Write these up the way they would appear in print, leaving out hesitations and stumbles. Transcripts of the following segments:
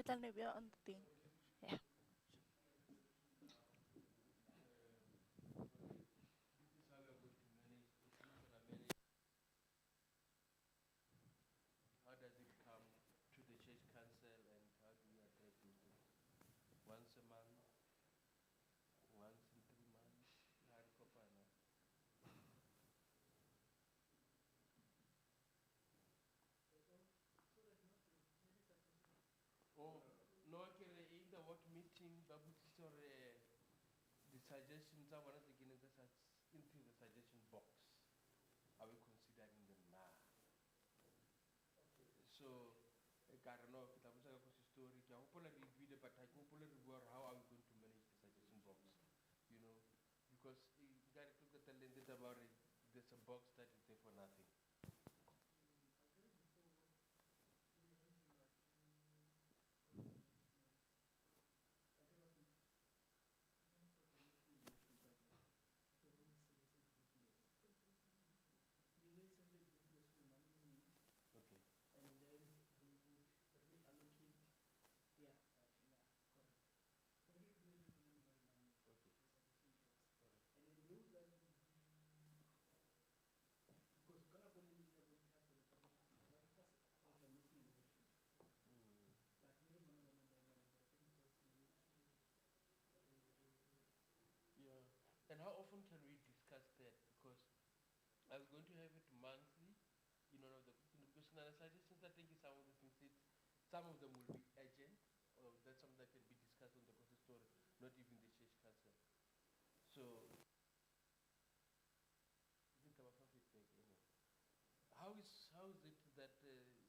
E tla nne be on the thing. Yeah. This is how we are going to manage. It's not gonna manage. How does it come to the church council and how do we address those things? Once a month, once in 3 months, ha re kopana. Oh, no, ke re in the ward meeting, ba botsitse hore the suggestions tsa bona tse keneng ka into the suggestion box, are we considering them now? So, e ka re no, ke tla botsa ka consistory, ke a hopola re buile, but ha ke hopole re bua hore how are we going to manage the suggestion box, you know, because nka re tlo qetelleng tse taba hore there's a box that is there for nothing. Okay. And then we would reallocate. Yeah, yeah, correct. Okay. And then those that would be, because kana go le le go council ba re fa meeting but maybe no no no no I think just Yeah. And how often can we discuss that? Because are we going to have it monthly? You know, the because now the suggestions, I think some of the things, it, some of them will be urgent, or that's something that can be discussed on the consistory, not even the church council. So, think about feedback anyway. How is it that service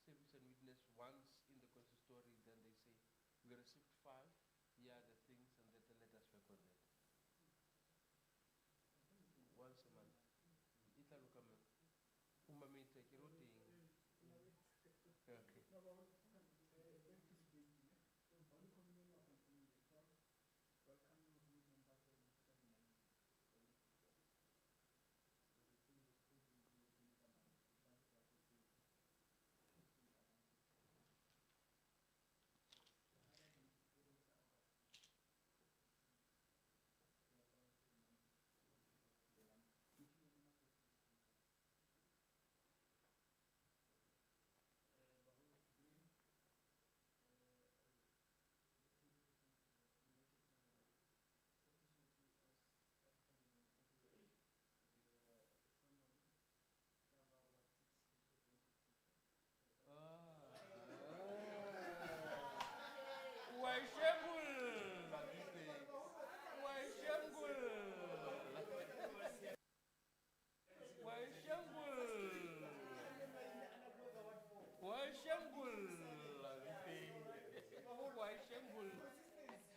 and witness once in the consistory, then they say we received 5, here are the things, and then let us work on that. Once a month. E tla loka mang? O mametse, ke re o teng. Okay. No, but anticipate, so Holy Communion will continue the 12, welcoming of new members and ceremony. So the thing is still being Why shameful? Why shameful? Why shameful? Why shameful? Why shameful?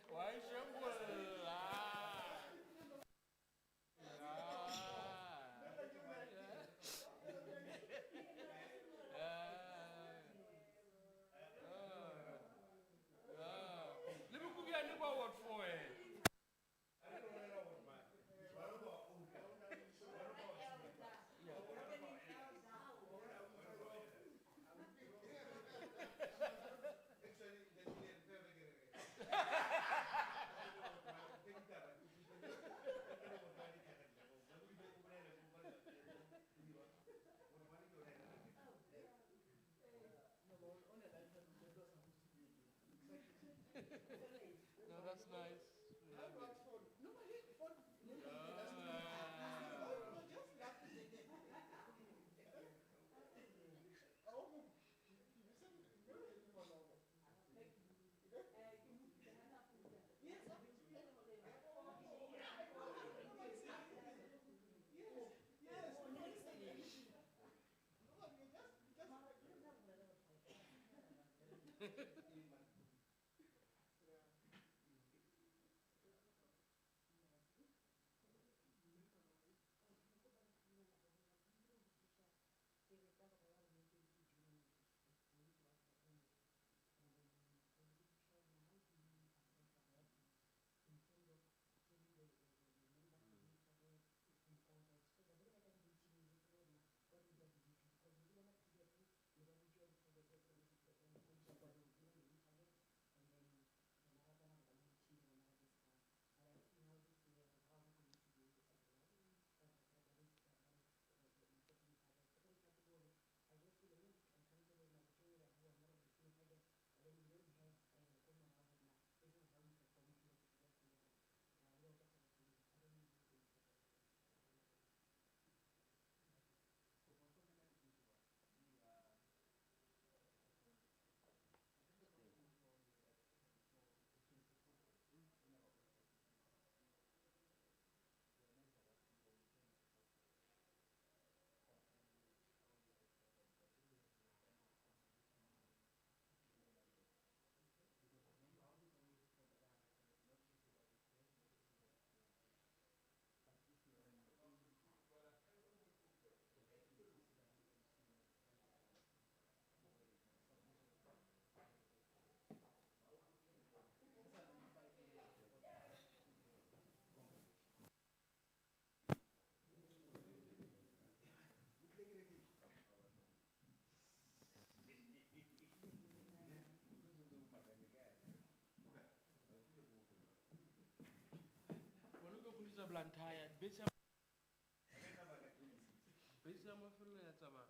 Why shameful? Ah. Ah. Ah. Le bokubiane kwa ward 4 eh. No, that's nice. Blantyre bese ya mafelo ya tsamaya.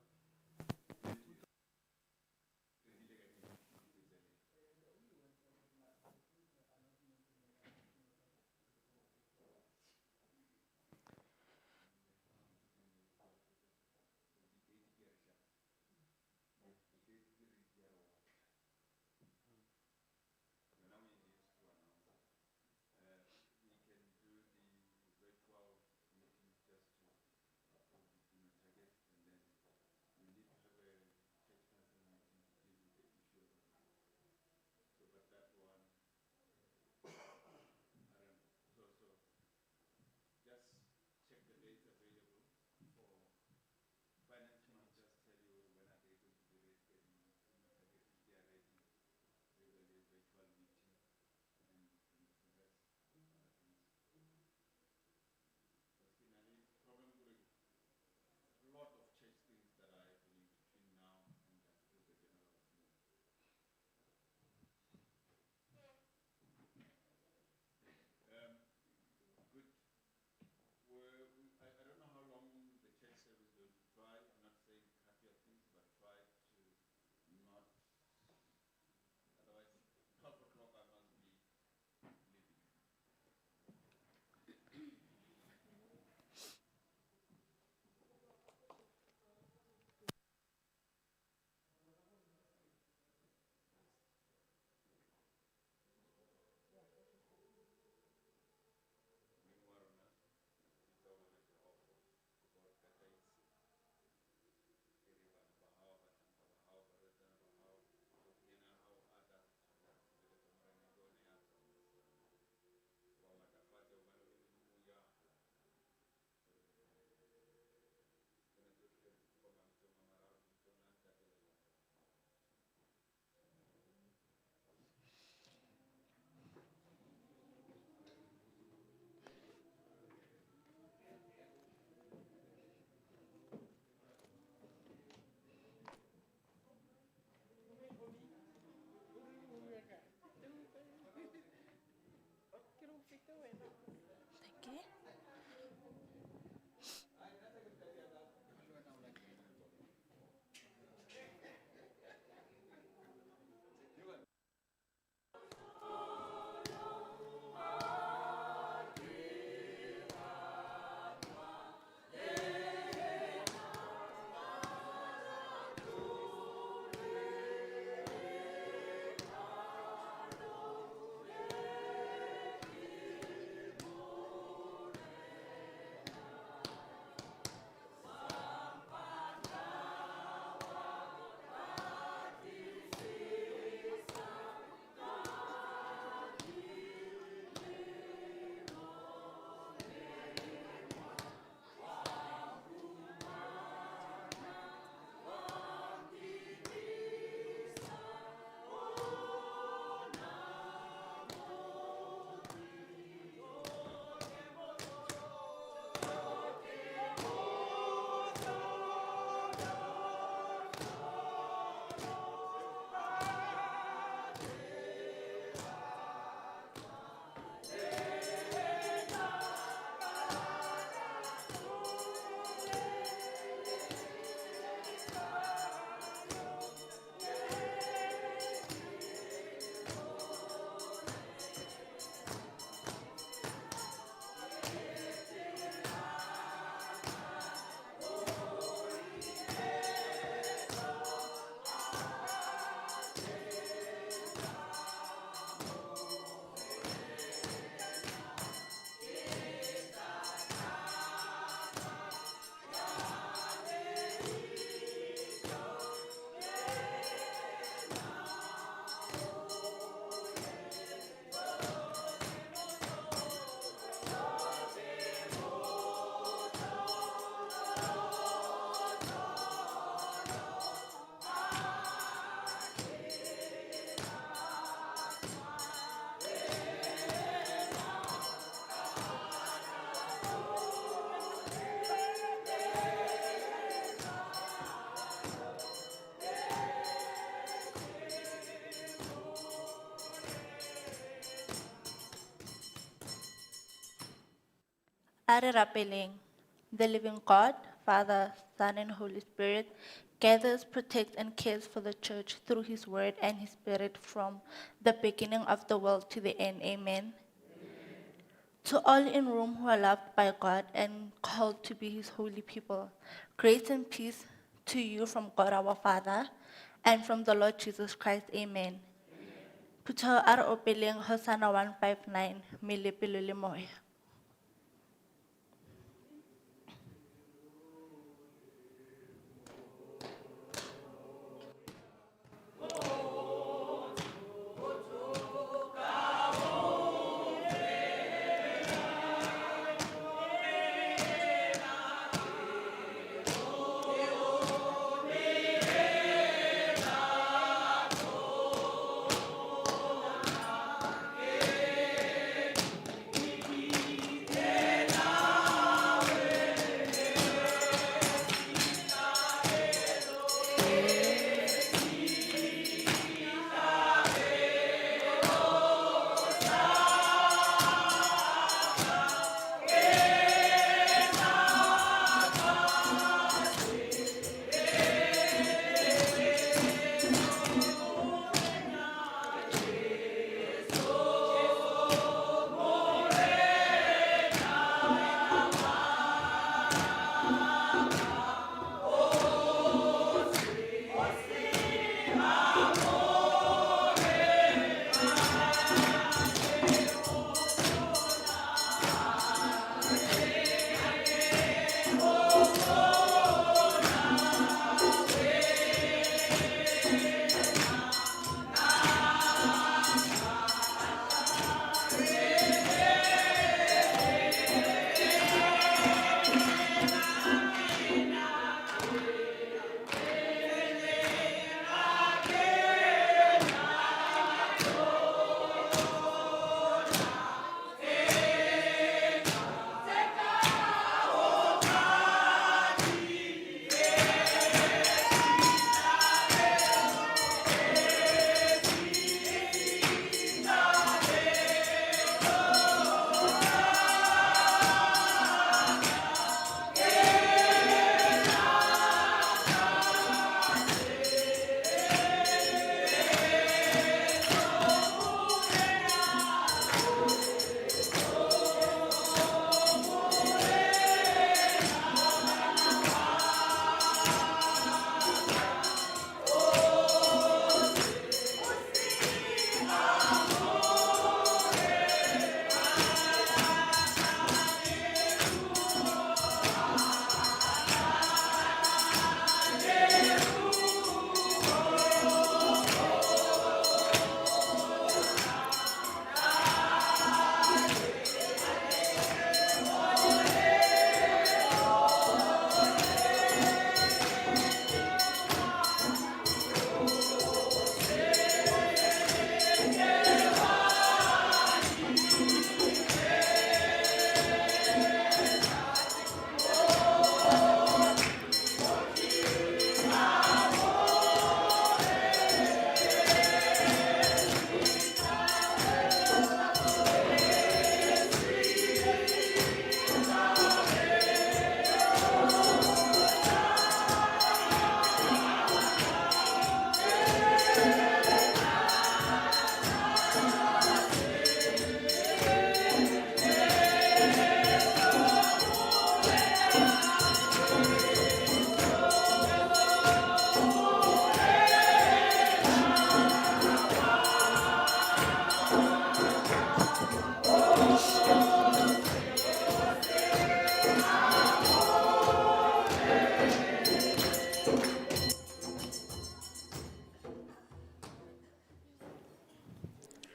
Thank you. A re rapeleng. The living God, Father, Son, and Holy Spirit, gathers, protects, and cares for the church through his word and his spirit from the beginning of the world to the end. Amen. To all in Rome who are loved by God and called to be his holy people, grace and peace to you from God our Father and from the Lord Jesus Christ. Amen. Phutheho a re opeleng Hosanna 159, mmele pelo le moya.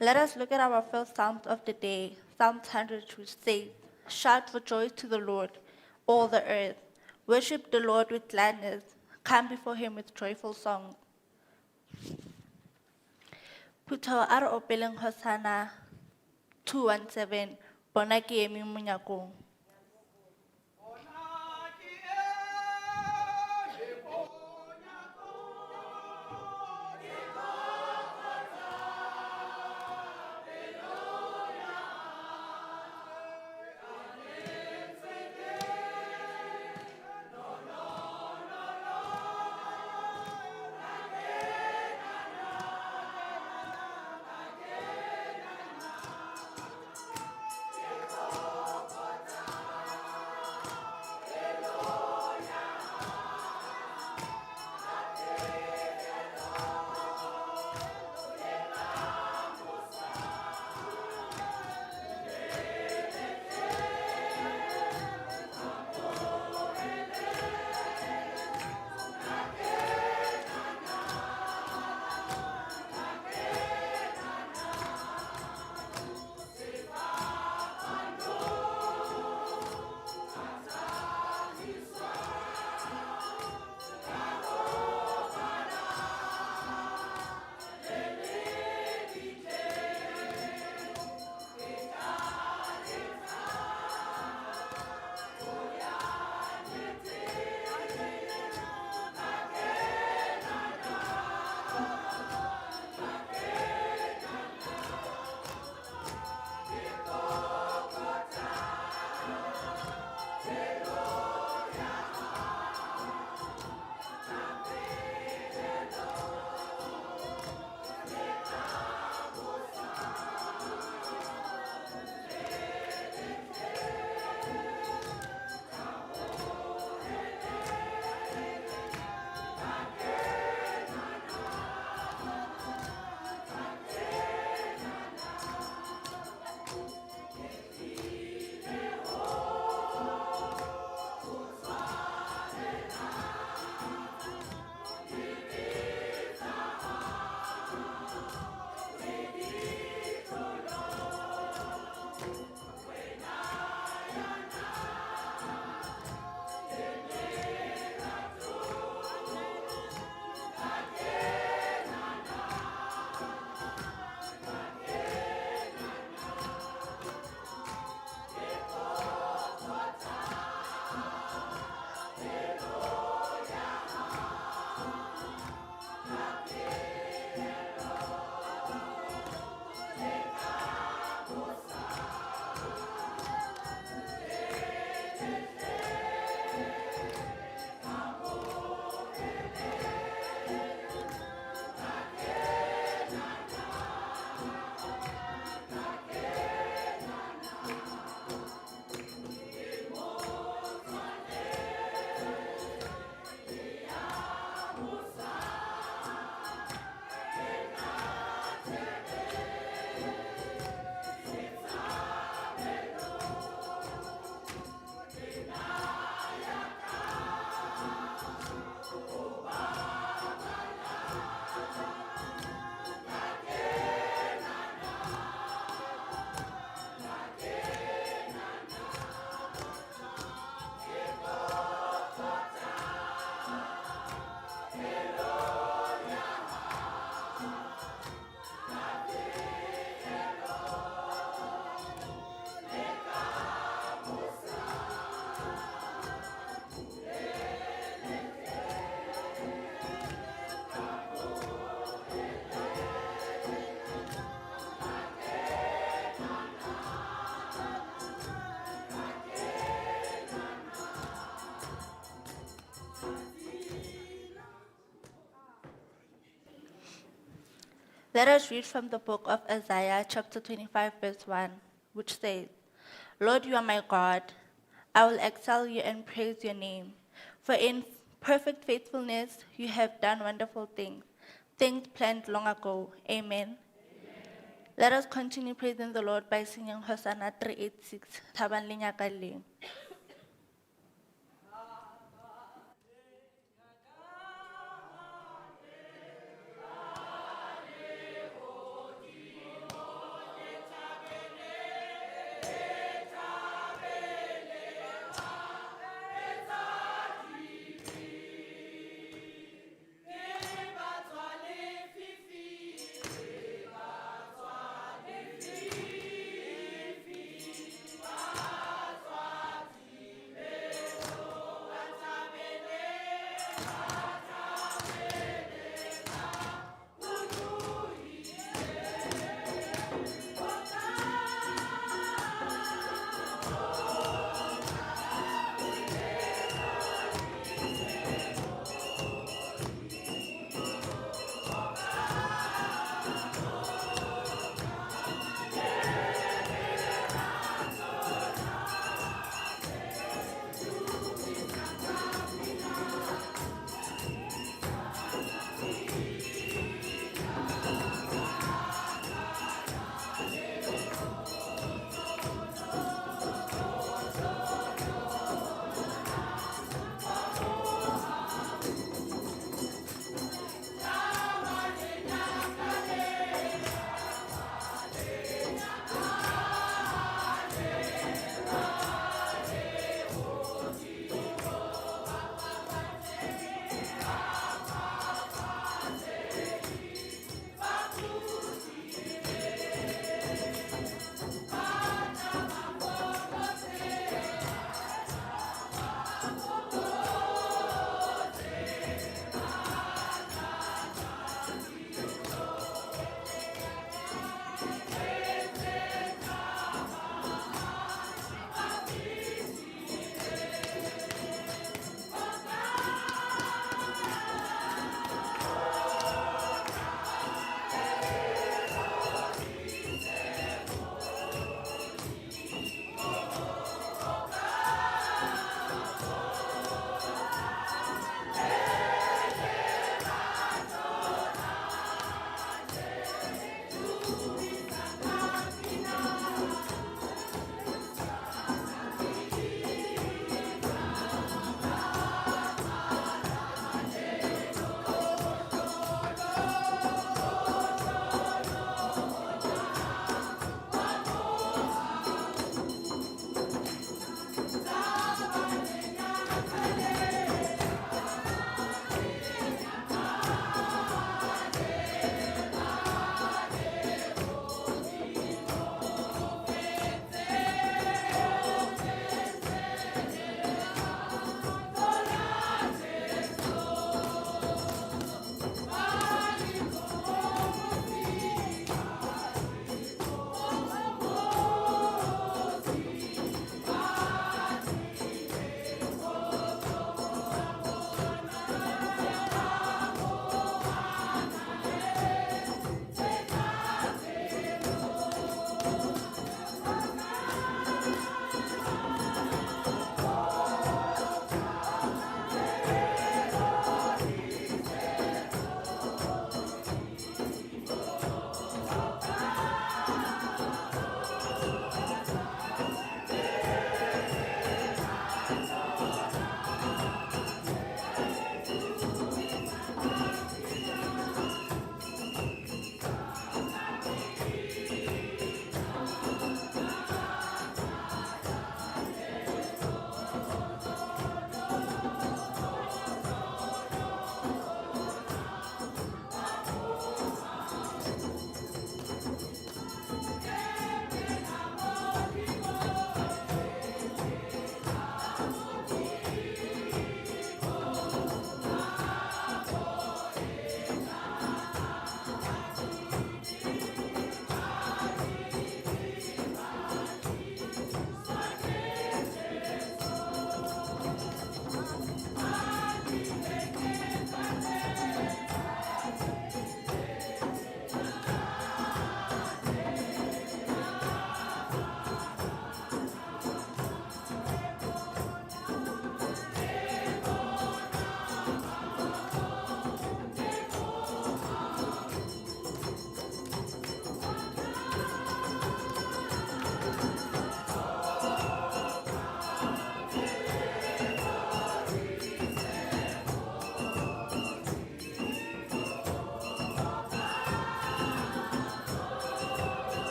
Let us look at our first Psalm of the day, Psalm 100, which says, Shout for joy to the Lord, all the earth. Worship the Lord with gladness. Come before him with joyful songs. Phutheho a re opeleng Hosanna 217, Bona ke eme monyakong. Let us read from the book of Isaiah, chapter 25, verse 1, which says, Lord, you are my God. I will excel you and praise your name. For in perfect faithfulness you have done wonderful things, things planned long ago. Amen. Let us continue praising the Lord by singing Hosanna 386, Thabang le Nyakaleng.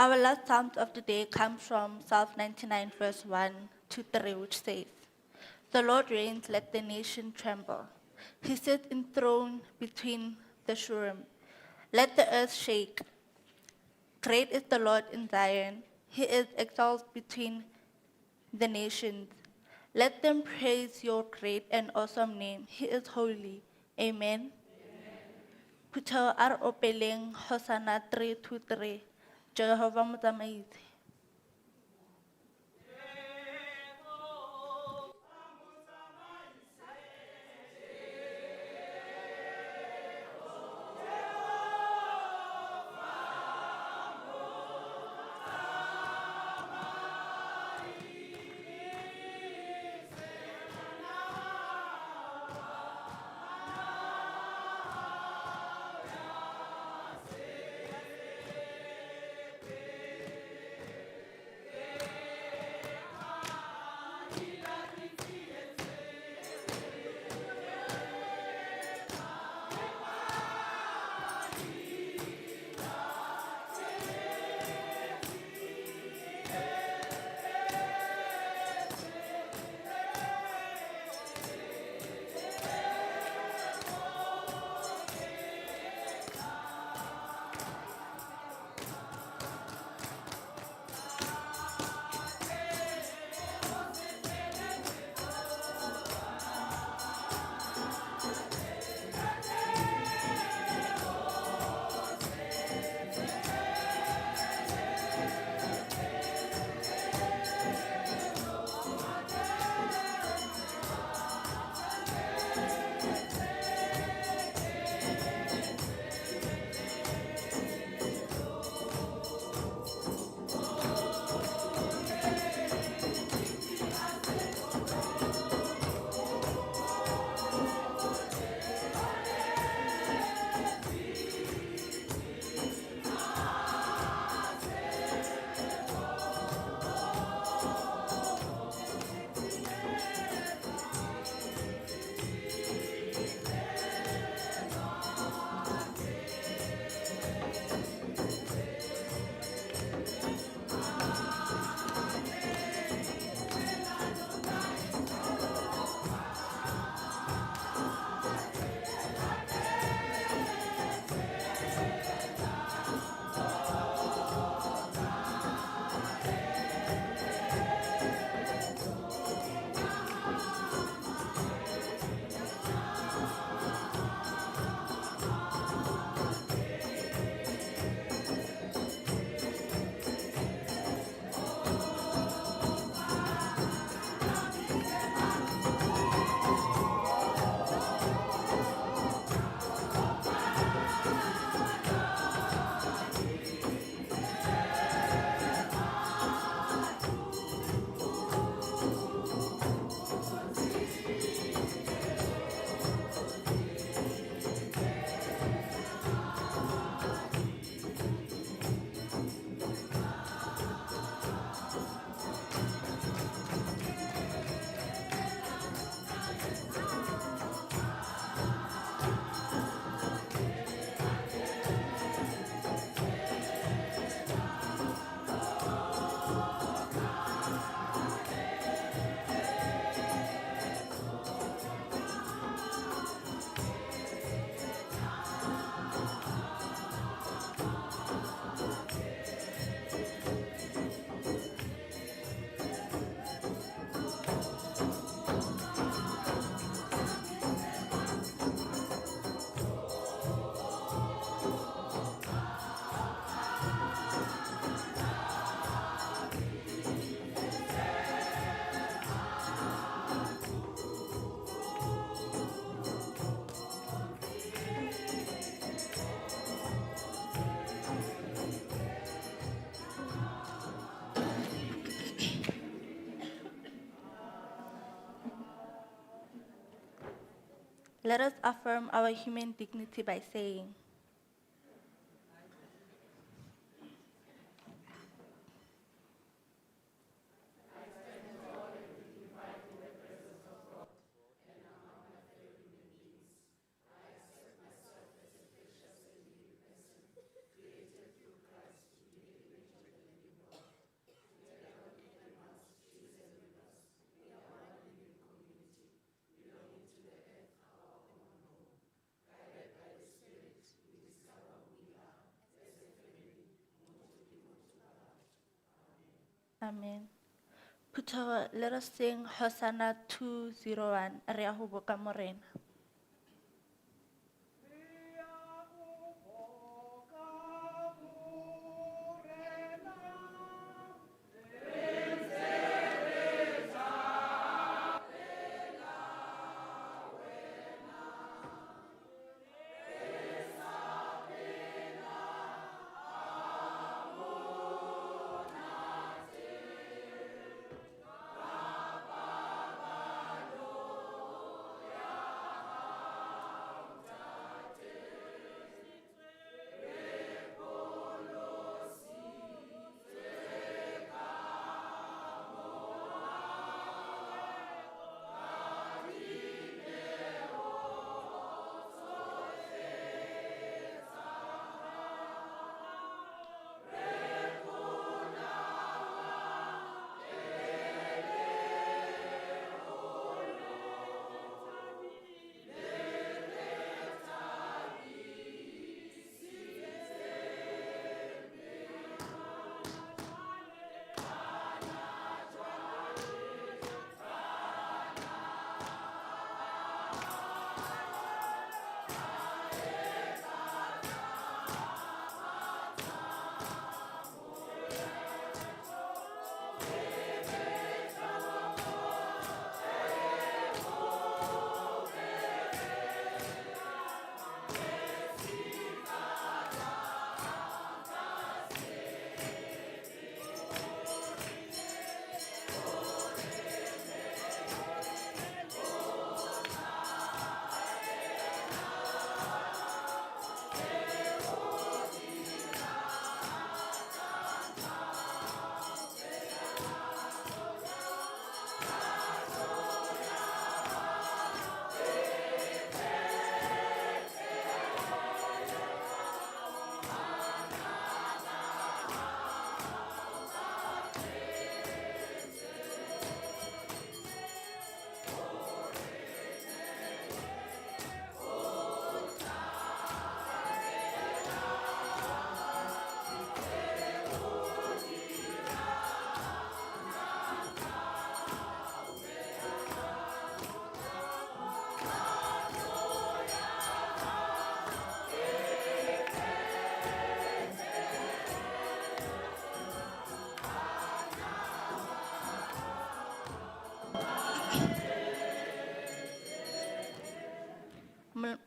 Our last psalm of the day comes from Psalm 99, verse 1 to 3, which says, The Lord reigns, let the nation tremble. He sits enthroned between the cherubim. Let the earth shake. Great is the Lord in Zion. He is exalted between the nations. Let them praise your great and awesome name. He is holy. Amen. Phutheho a re opeleng Hosanna 323. Jehovah Motsamaisi. Let us affirm our human dignity by saying, Amen. Phutheho, let us sing Hosanna 201, Re ya ho boka Morena.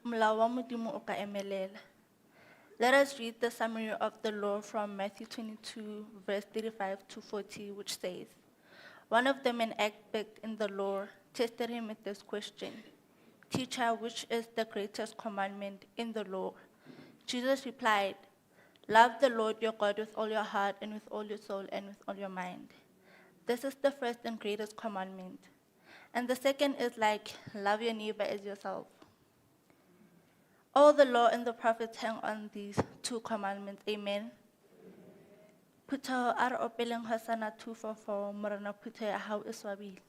Molao wa Modimo o ka emelela. Let us read the summary of the law from Matthew 22, verse 35 to 40, which says, One of them, an expert in the law, tested him with this question, Teacher, which is the greatest commandment in the law? Jesus replied, Love the Lord your God with all your heart and with all your soul and with all your mind. This is the first and greatest commandment. And the second is like, love your neighbor as yourself. All the law and the prophets hang on these two commandments. Amen. Phutheho, a re opeleng Hosanna 244, Morena phutheho ya hao e swabile.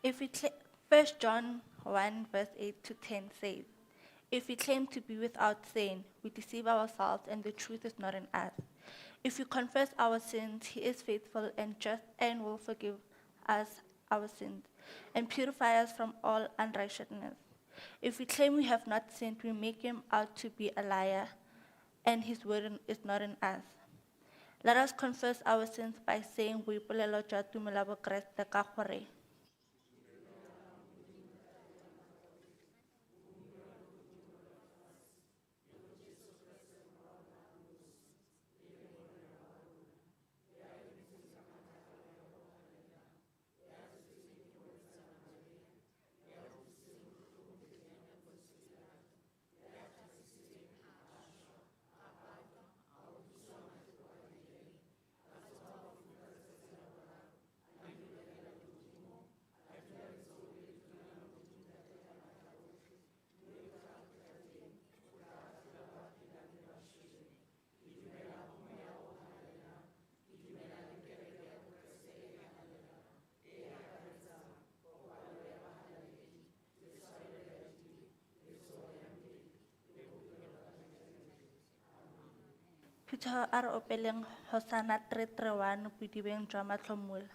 If we 1 John 1 verse 8 to 10 says, If we claim to be without sin, we deceive ourselves and the truth is not in us. If we confess our sins, he is faithful and just and will forgive us our sins and purify us from all unrighteousness. If we claim we have not sinned, we make him out to be a liar, and his word is not in us. Let us confess our sins by saying boipolelo jwa tumelo ya Bokreste ka gore Phuthego a re opeleng Hosana 331 bodibeng jwa matlhomola.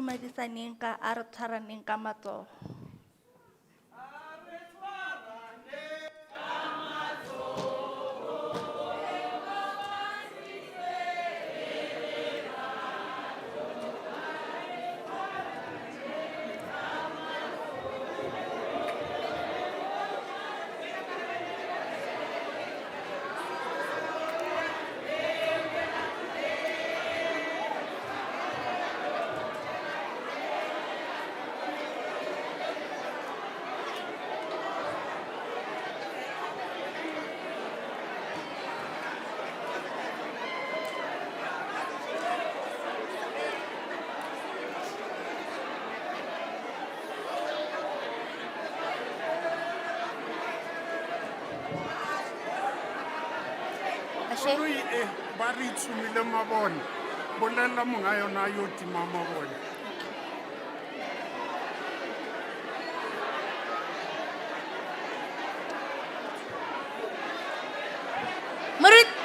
Dumedisaneng ka a re tshwaraneng ka matsogo. Ashe. Koloi e ba re tshumile mabone bolelela monga yona yo tima mabone. Moruti.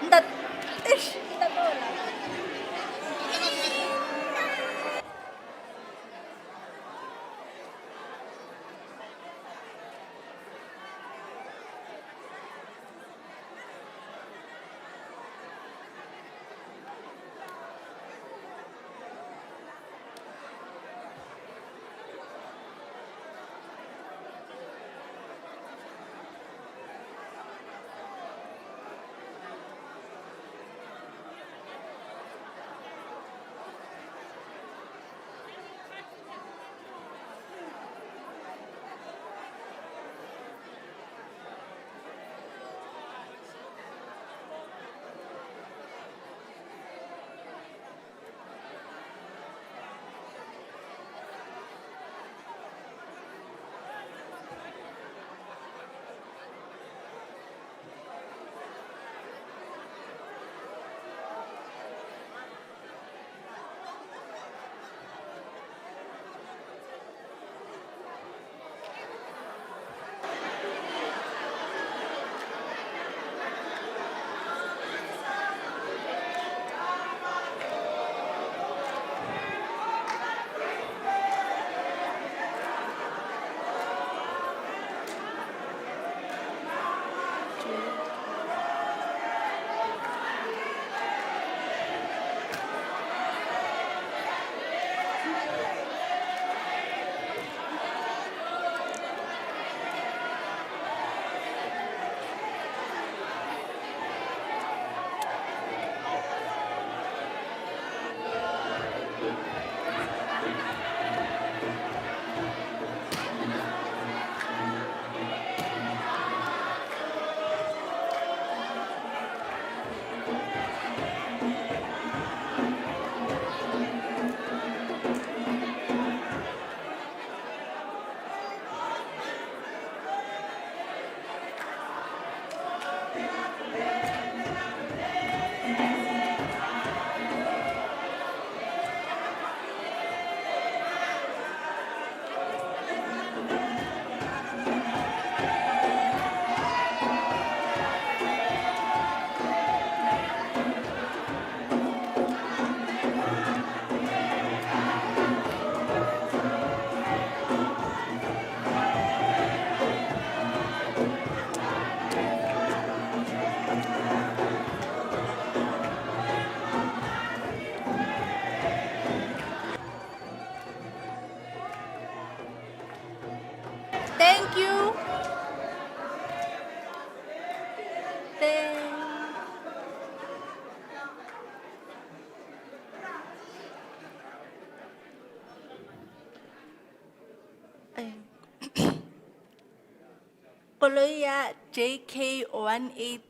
Ntate, eish, ntate o la. Thank you. Thank. Koloi ya JK 18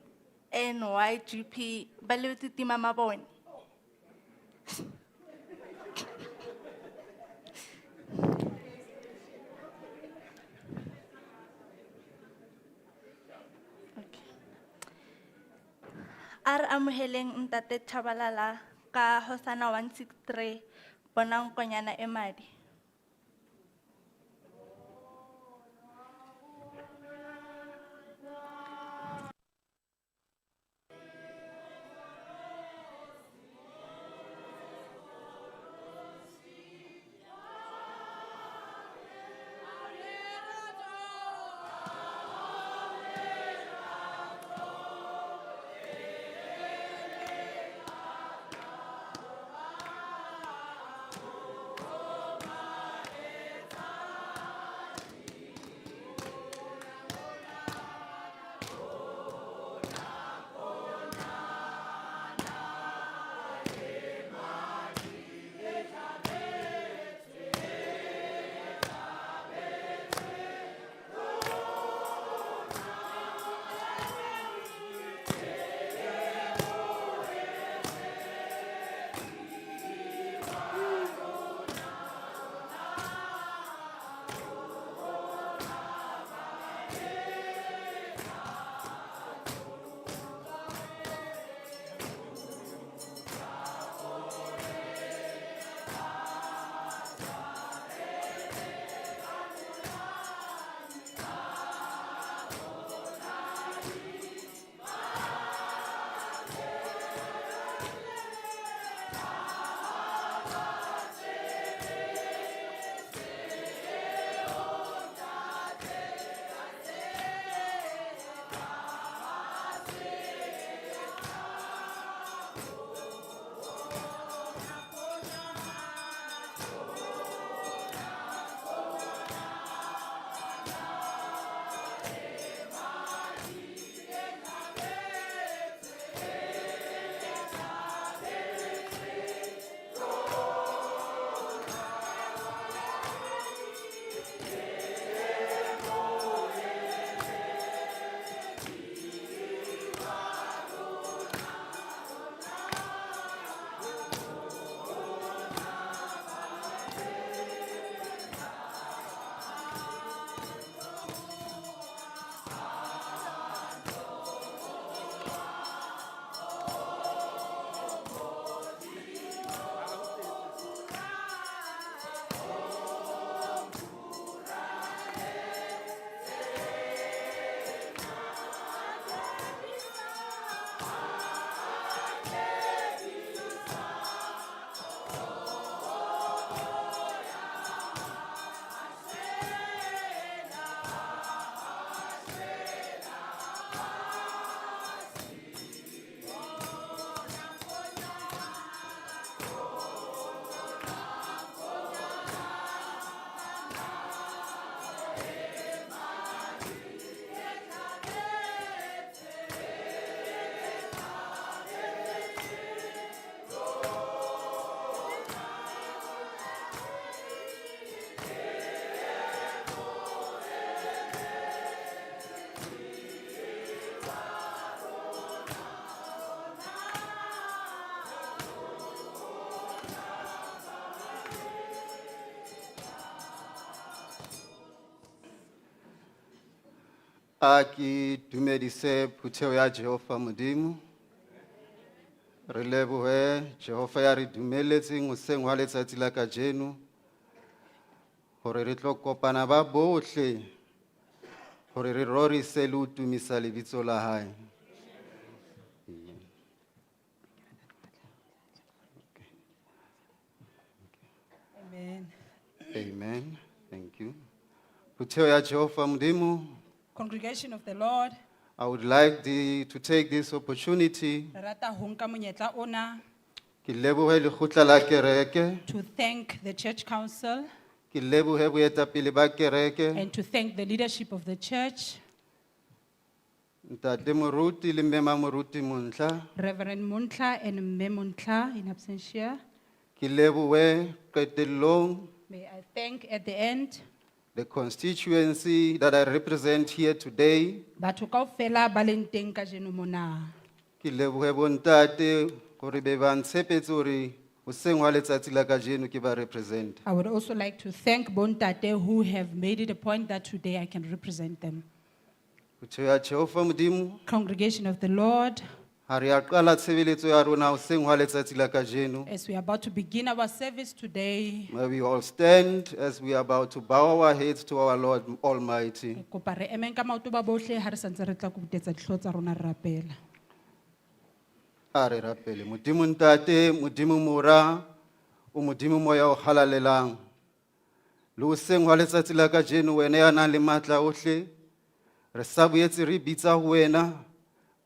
NYGP ba lebetse tima mabone. Okay. A re amoheleng ntate Tshabalala ka Hosana 163 bonang konyana e madi. A ke dumedise phutheo ya Jehova Modimo. Re lebohe Jehova ya re dumelletseng hoseng hwa letsatsi la kajeno hore re tlo kopana ba bohle hore re rorise le ho tumisa lebitso la hae. Amen. Amen. Thank you. Phutheo ya Jehova Modimo, Congregation of the Lord, I would like to take this opportunity re rata ho nka monyetla ona ke lebohe lekgotla la kereke, to thank the church council ke lebohe boetapele ba kereke. and to thank the leadership of the church, Ntate Moruti le Mme Mamoruti Montla, Reverend Muntla and Mme Muntla in absentia. ke lebohe qetellong May I thank at the end the constituency that I represent here today. batho kaofela ba leng teng kajeno mona. Ke lebohe bontate hore be ba ntshepetse hore hoseng hwa letsatsi la kajeno ke ba represent. I would also like to thank Bontate who have made it a point that today I can represent them. Phutheho ya Jehova Modimo, Congregation of the Lord, ha re a qala tshebeletso ya rona hoseng hwa letsatsi la kajeno. as we are about to begin our service today, May we all stand as we are about to bow our heads to our Lord Almighty. re kopa re emeng ka maoto ba bohle ha re santse re tla kobutetsa dihlooho tsa rona re rapela. A re rapele. Modimo Ntate, Modimo Mora, o Modimo Moya o halalelang. Le hoseng hwa letsatsi la kajeno wena ya nang le matla ohle, re sa boetse re bitsa ho wena,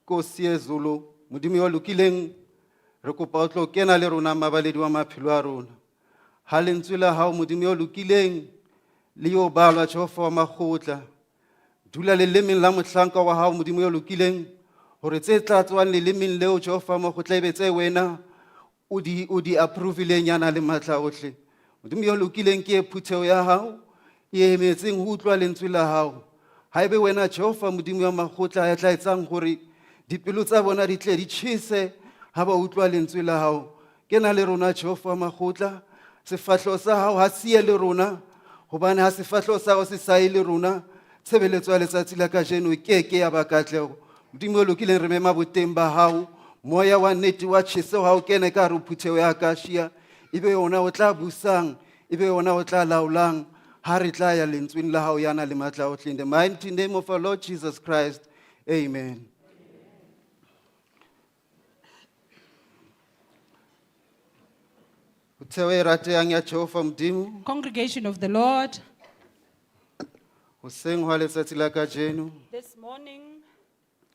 Nkosi yezulu, Modimo yo lokileng, re kopa o tlo kena le rona mabaledi wa maphelo a rona. Ha lentswe la hao Modimo yo lokileng, le yo balwa Jehova wa makgotla. Dula lelemeng la mohlanka wa hao Modimo yo lokileng, hore tse tla tswang lelemeng leo Jehova wa makgotla ebe tse wena o di approve-ileng ya nang le matla ohle. Modimo yo lokileng ke e phutheho ya hao, e emetseng ho utlwa lentswe la hao. Haebe wena Jehova Modimo wa makgotla ya tla etsang hore dipelo tsa bona di tle di tjhese ha ba utlwa lentswe la hao. Kena le rona Jehova wa makgotla, sefahleho sa hao ha se ye le rona, hobane ha sefahleho sa hao se sa ye le rona, tshebeletso ya letsatsi la kajeno e keke ya ba katleho. Modimo o lokileng re mema boteng ba hao, moya wa nnete wa tjheseho ha o kene ka hare ho phutheho ya Akashia, ebe yona o tla busang, ebe yona o tla laolang, ha re tla ya lentsweng la hao ya nang le matla ohle. In the mighty name of our Lord Jesus Christ, amen. Phutheho e ratehang ya Jehova Modimo, Congregation of the Lord, hoseng hwa letsatsi la kajeno, this morning,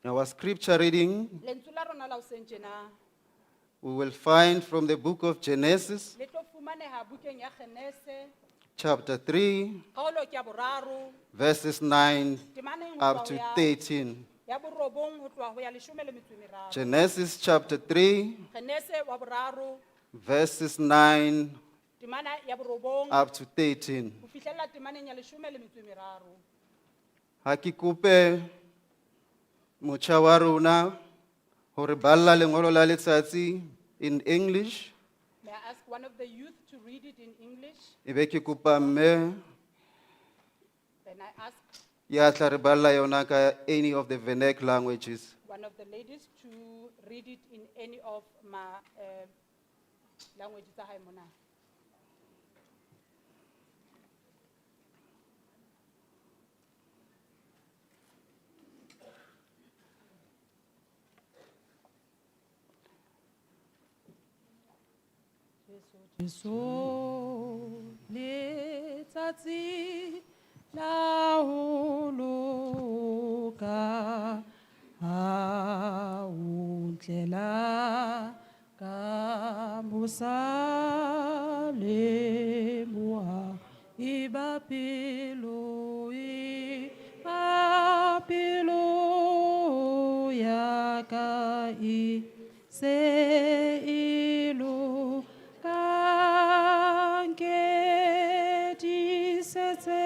our scripture reading lentswe la rona la hoseng tjena, we will find from the book of Genesis, le tlo fumaneha bukeng ya Genese, chapter 3, kgaolo ke ya boraro, verses 9 temaneng ho tloha up ho to ya- 13. ya borobong ho tloha ho ya leshome le metso e meraro. Genesis chapter 3, Genese wa boraro, verses 9 temana ya borobong, up to 13. ho fihlella temaneng ya leshome le metso e meraro. Ha ke kope motjha wa rona hore balla lengolo la letsatsi in English, May I ask one of the youth to read it in English? ebe ke kopa mme Then I ask ya tla re balla yona ka any of the vernacular languages. one of the ladies to read it in any of my language tsa hae mona. Jesu letsatsi la ho loka ha o ntlela ka mosa le moha e ba pelo e ba pelo ya ka e se e lokang ke tiisetse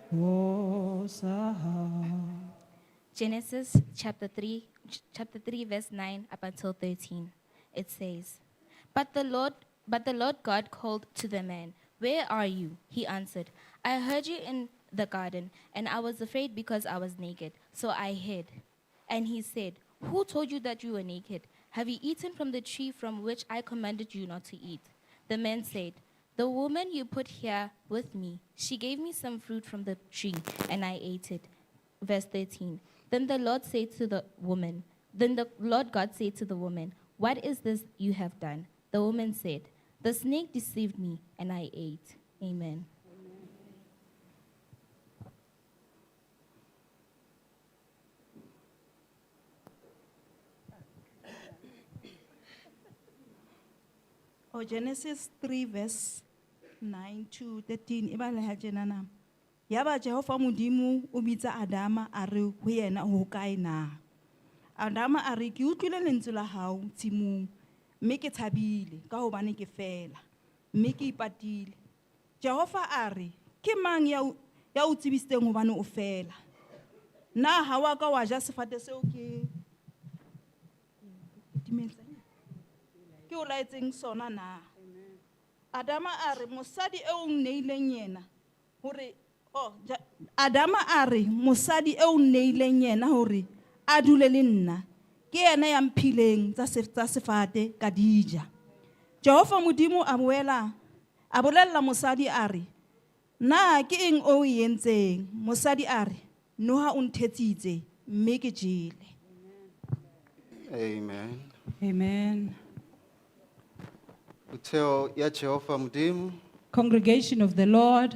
sefahleho sa hao. Genesis chapter 3, chapter 3 verse 9 up until 13. It says, "But the Lord God called to the man, Where are you? He answered, I heard you in the garden, and I was afraid because I was naked, so I hid. And he said, Who told you that you were naked? Have you eaten from the tree from which I commanded you not to eat? The man said, The woman you put here with me, she gave me some fruit from the tree, and I ate it. Verse 13. Then the Lord said to the woman, Then the Lord God said to the woman, What is this you have done? The woman said, The snake deceived me, and I ate. Amen. Oh, Genesis 3 verse 9 to 13 e baleha tjena na. Yaba Jehova Modimo o bitsa Adama a re ho yena ho kae na? Adama a re ke utlwile lentswe la hao tshimong mme ke tshabile ka hobane ke fela mme ke ipatile. Jehova a re ke mang ya o ya o tsebisitseng hobane o fela? Na ha wa ka wa ja sefate seo ke timetse? Ke o laetseng sona na? Adama a re mosadi eo o nneileng yena hore oh Adama a re mosadi eo o nneileng yena hore a dule le nna ke yena ya mphileng tsa tsa sefate ka di ja. Jehova Modimo a boela a bolella mosadi a re na ke eng o e entseng? Mosadi a re noha o nthetsitse mme ke jele. Amen. Amen. Phutheho ya Jehova Modimo, Congregation of the Lord,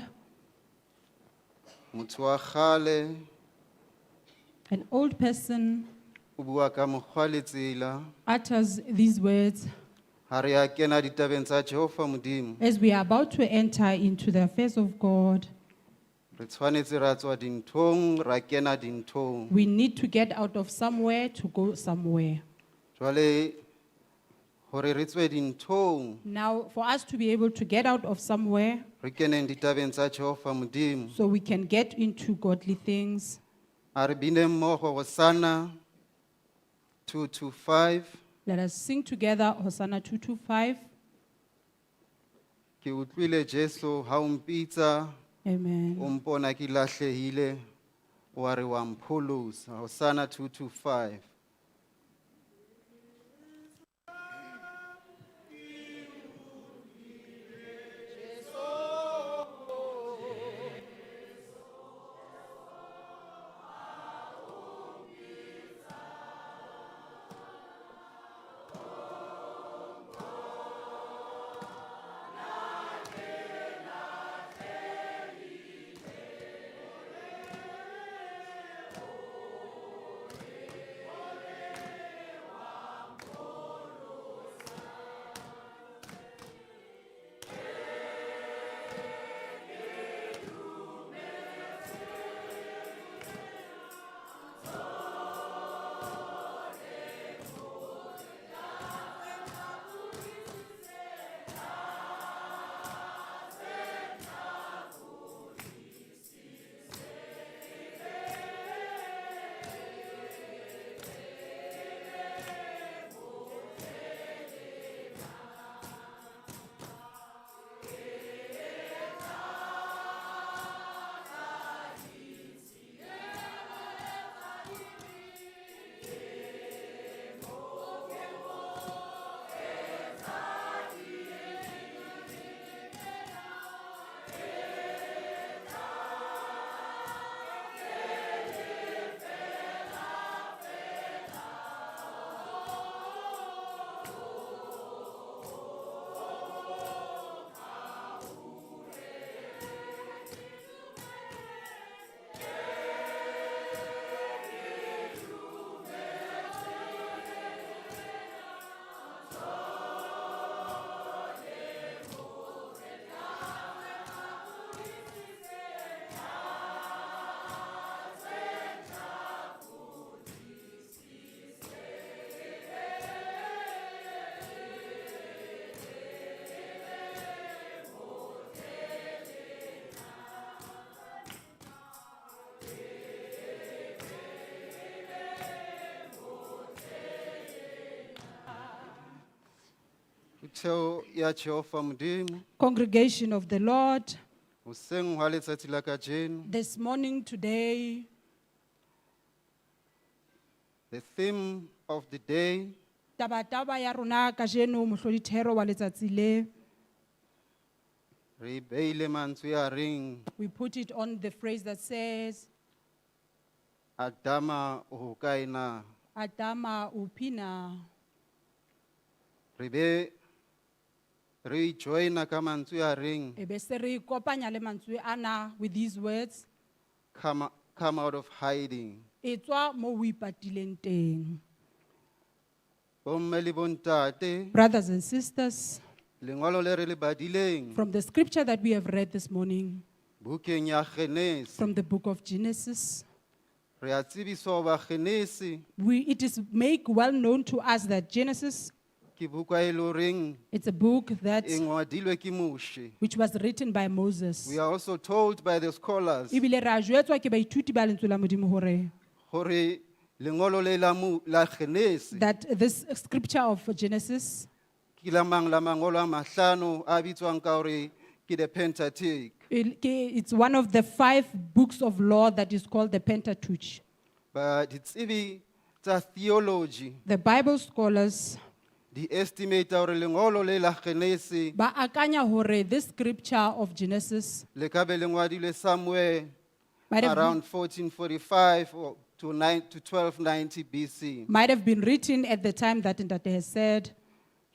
motho wa kgale an old person o bua ka mokgwa le tsela utters these words ha re a kena ditabeng tsa Jehova Modimo. as we are about to enter into the affairs of God. Re tshwanetse ra tswa dinthong ra kena dinthong. We need to get out of somewhere to go somewhere. Jwale hore re tswe dinthong Now, for us to be able to get out of somewhere re keneng ditabeng tsa Jehova Modimo. so we can get into godly things, A re bineng mmoho Hosanna 225. let us sing together Hosanna 225. Ke utlwile Jesu ha o mpitsa Amen. o mpona ke lahlehile wa re wa mpholosa. Hosanna 225. Amen. Phutheho ya Jehova Modimo, Congregation of the Lord, hoseng hwa letsatsi la kajeno, this morning, today, the theme of the day taba-taba ya rona kajeno mohlodi thero wa letsatsi le, re beile mantswe a reng we put it on the phrase that says, Adama o hokae na? Adama upina. Re be re joina ka mantswe a reng E be se re kopanya le mantswe ana with these words, come out of hiding. etswa mo o ipatileng teng. Bomme le bontate, Brothers and sisters, lengolo le re le badileng from the scripture that we have read this morning, bukeng ya Genesi, from the book of Genesis, re a tsebiswa hoba Genesi it is made well known to us that Genesis, ke buka e leng horeng it's a book that e ngwadilwe ke Moshe. which was written by Moses. We are also told by the scholars Ebile ra jwetswa ke baithuti ba lentswe la Modimo hore hore lengolo le la la Genesi that this scripture of Genesis, ke la mang la mangolo a mahlano a bitswang ka hore ke the Pentateuch. it's one of the five books of law that is called the Pentateuch. Ba ditsebi tsa theology The Bible scholars di estimate hore lengolo le la Genesi ba akanya hore this scripture of Genesis le ka be le ngwadilwe somewhere might have, around 1445 or to 9 to 1290 BC. might have been written at the time that Ntate has said.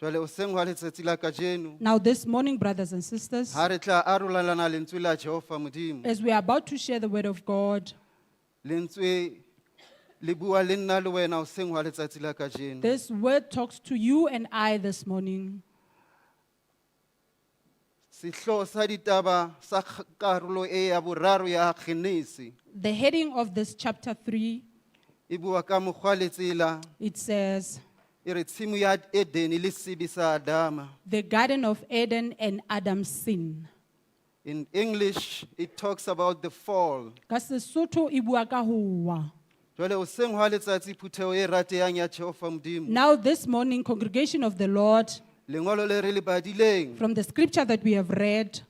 Jwale hoseng hwa letsatsi la kajeno Now this morning, brothers and sisters, ha re tla arolelana lentswe la Jehova Modimo. as we are about to share the word of God, Lentswe le bua le nna le wena hoseng hwa letsatsi la kajeno. this word talks to you and I this morning. Sehlooho sa ditaba sa karolo e ya boraro ya Genesi The heading of this chapter 3, e bua ka mokgwa le tsela it says, e re tshimo ya Edeni le sebe sa Adama. The Garden of Eden and Adam's sin. In English it talks about the fall. Ka Sesotho e bua ka ho wa. Jwale hoseng hwa letsatsi phutheho e ratehang ya Jehova Modimo. Now this morning, congregation of the Lord, Lengolo le re le badileng from the scripture that we have read,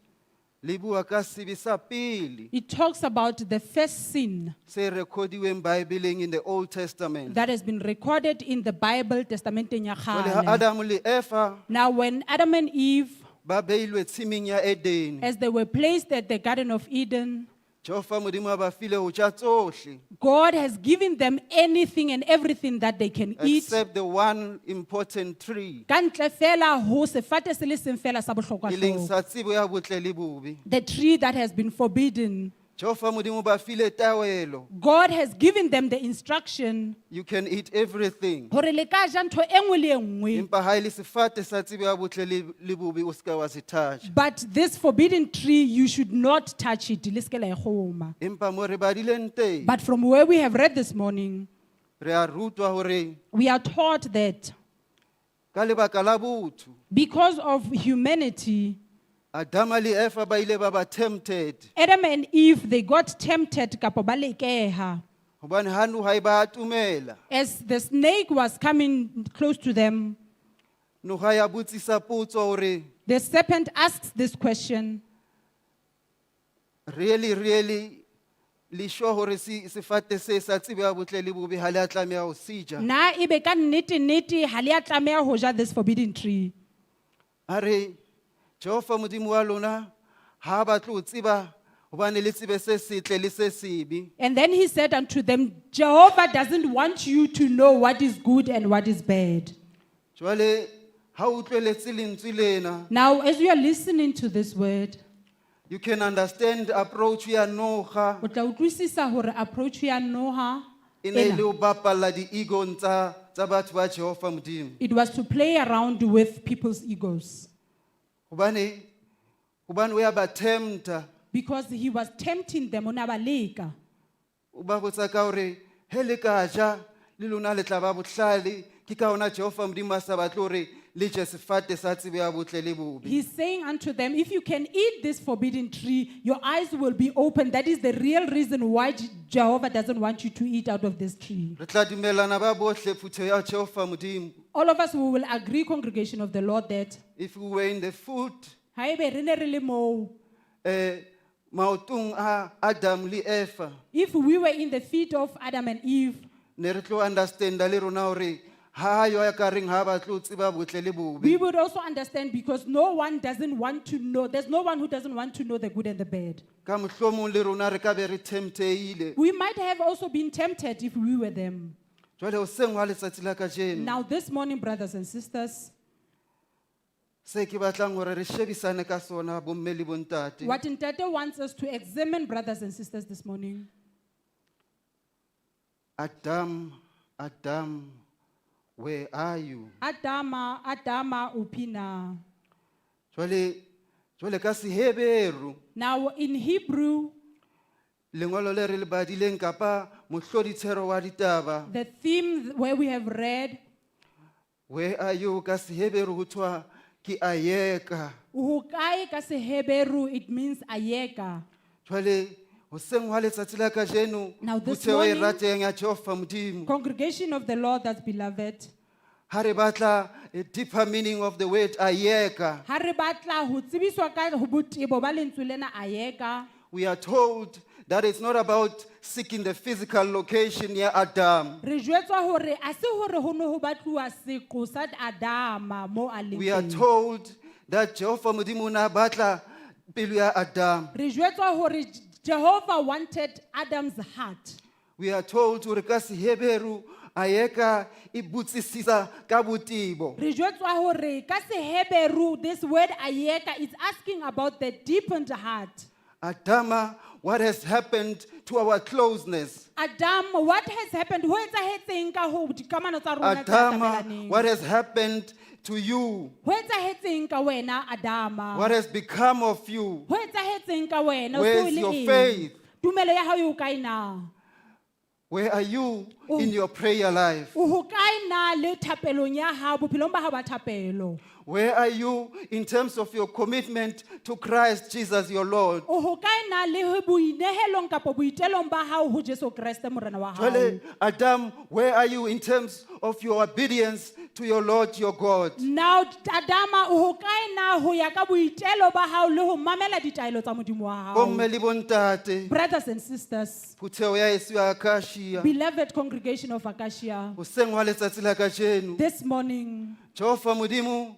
le bua ka sebe sa pele it talks about the first sin se rekodiweng Bibleng in the Old Testament. that has been recorded in the Bible, Testamenteng ya Jwale ha kgale. Adam le Eva Now when Adam and Eve, ba beilwe tshimong ya Edeni, as they were placed at the Garden of Eden, Jehova Modimo a ba file ho ja tsohle God has given them anything and everything that they can eat. except the one important tree Ka ntle fela ho sefate se le seng fela sa e leng bohlokwa-hlokwa. sa tsebo ya botle le bobe. The tree that has been forbidden. Jehova Modimo ba file taelo. God has given them the instruction You can eat everything. hore le ka ja ntho e nngwe le e nngwe. Empa ha e le sefate sa tsebo ya botle le bobe o ska wa se touch. But this forbidden tree, you should not touch it. Le se ke la e kgoma. Empa mo re badileng teng But from where we have read this morning, re a rutwa hore we are taught that ka lebaka la botho because of humanity, Adama le Eva ba ile ba ba tempted Adam and Eve, they got tempted kapa ba lekeha. hobane ha noha e ba atumela As the snake was coming close to them, noha ya botsisa potso hore the serpent asks this question. Really really le sure hore sefate se sa tsebo ya botle le bobe ha le a tlameha ho se ja. Na ebe ka nnete nnete ha le a tlameha ho ja this forbidden tree. A re Jehova Modimo wa lona ha ba batle ho tseba hobane le tsebe se setle le se sebe. And then he said unto them, Jehovah doesn't want you to know what is good and what is bad. Jwale ha o utlweletse lentswe lena Now, as you are listening to this word, you can understand approach ya noha o tla utlwisisa hore approach ya noha e ne e ena, le ho bapalla di-egong tsa batho ba Jehova Modimo. it was to play around with people's egos Hobane o ya ba tempta because he was tempting them o ne a ba leka. o ba botsa ka hore he le ka ja le lona le tla ba bohlale ke ka hona Jehova Modimo a sa batle hore le je sefate sa tsebo ya botle le bobe. He's saying unto them, if you can eat this forbidden tree, your eyes will be open. That is the real reason why Jehovah doesn't want you to eat out of this tree. Re tla dumellana ba bohle phutheho ya Jehova Modimo. All of us, we will agree, congregation of the Lord, that If we were in the foot, haebe re ne re le moo, maotong a Adam le Eva, if we were in the feet of Adam and Eve, ne re tlo understanda le rona hore ha yo ya ka reng ha ba tlo tseba botle le bobe. we would also understand because no one doesn't want to know. There's no one who doesn't want to know the good and the bad. Ka mohlomong le rona re ka be re temptehile. We might have also been tempted if we were them. Jwale hoseng hwa letsatsi la kajeno, Now, this morning, brothers and sisters, se ke batlang hore re shebisane ka sona bomme le bontate. what Ntate wants us to examine, brothers and sisters, this morning, Adam, Adam, where are you? Adama, Adama, Upina. Jwale, jwale ka Seheberu, Now, in Hebrew, lengolo le re le badileng kapa mohlodithero wa ditaba, the theme where we have read, where are you ka Seheberu ho thwa ke ayeka. Uhukai ka Seheberu, it means ayeka. Jwale hoseng hwa letsatsi la kajeno, Now this phutheho e morning- ratehang ya Jehova Modimo, Congregation of the Lord that's beloved. ha re batla a deeper meaning of the word ayeka, Ha re batla ho tsebiswa ka ho botebo ba lentswe lena ayeka, we are told that it's not about seeking the physical location ya Adam. re jwetswa hore a se hore ho ne ho batluwa seqo sa Adama mo a leng We are teng. told that Jehova Modimo o ne a batla pelo ya Adam. Re jwetswa hore Jehovah wanted Adam's heart. We are told hore ka Seheberu ayeka e botsisisa ka botebo. Re jwetswa hore ka Seheberu this word ayeka is asking about the deepened heart. Adama, what has happened to our closeness? Adam, what has happened? Ho etsahetseng ka ho dikamano tsa rona tse Adama, atamelaneng? what has happened to you? Ho etsahetseng ka wena Adama? What has become of you? Ho etsahetseng ka wena? O Where so is le your eng? faith? Tumelo ya hao e ho kae na? Where are you Oh. in your prayer life? O ho kae na le thapelong ya hao, bophelong ba hao ba thapelo? Where are you in terms of your commitment to Christ Jesus your Lord? O ho kae na le ho boinehelong kapa boitelong ba hao ho Jesu Kreste Morena wa hao? Jwale, Adam, where are you in terms of your obedience to your Lord your God? Now Adama o ho kae na ho ya ka boitelo ba hao le ho mamela ditaelo tsa Modimo wa hao? Bomme le bontate, Brothers and sisters, phutheho ya heso ya Acacia, beloved congregation of Acacia, hoseng hwa letsatsi la kajeno, this morning Jehova Modimo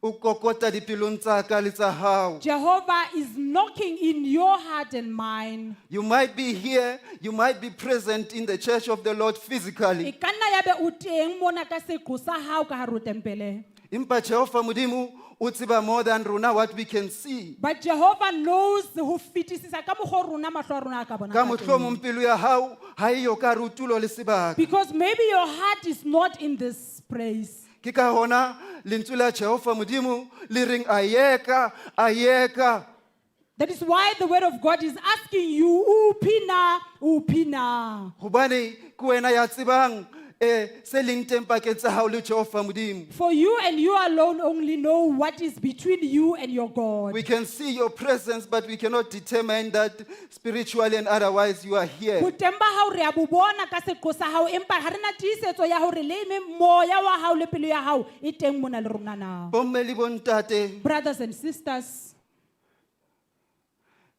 o kokota dipelong tsa ka le tsa hao. Jehovah is knocking in your heart and mine. You might be here, you might be present in the church of the Lord E physically. ka nna ya be o teng mona ka seqo sa hao ka hare ho tempele. Empa Jehova Modimo o tseba more than rona what we can see. But Jehovah knows ho fetisisa ka mokgwa o rona mahlo a rona a ka bonang Ka ka teng. mohlomong pelo ya hao ha e yo ka hare ho tulo le sebaka. Because maybe your heart is not in this place. Ke ka hona lentswe la Jehova Modimo le reng ayeka, ayeka. That is why the word of God is asking you, upina, upina. Hobane ke wena ya tsebang se leng teng pakeng tsa hao le Jehova Modimo. For you and you alone only know what is between you and your God. We can see your presence, but we cannot determine that spiritually and otherwise you are here. Boteng ba hao re a bo bona ka seqo sa hao, empa ha re na tiisetso ya hore le eme moya wa hao le pelo ya hao e teng mona le rona na. Bomme le bontate, Brothers and sisters,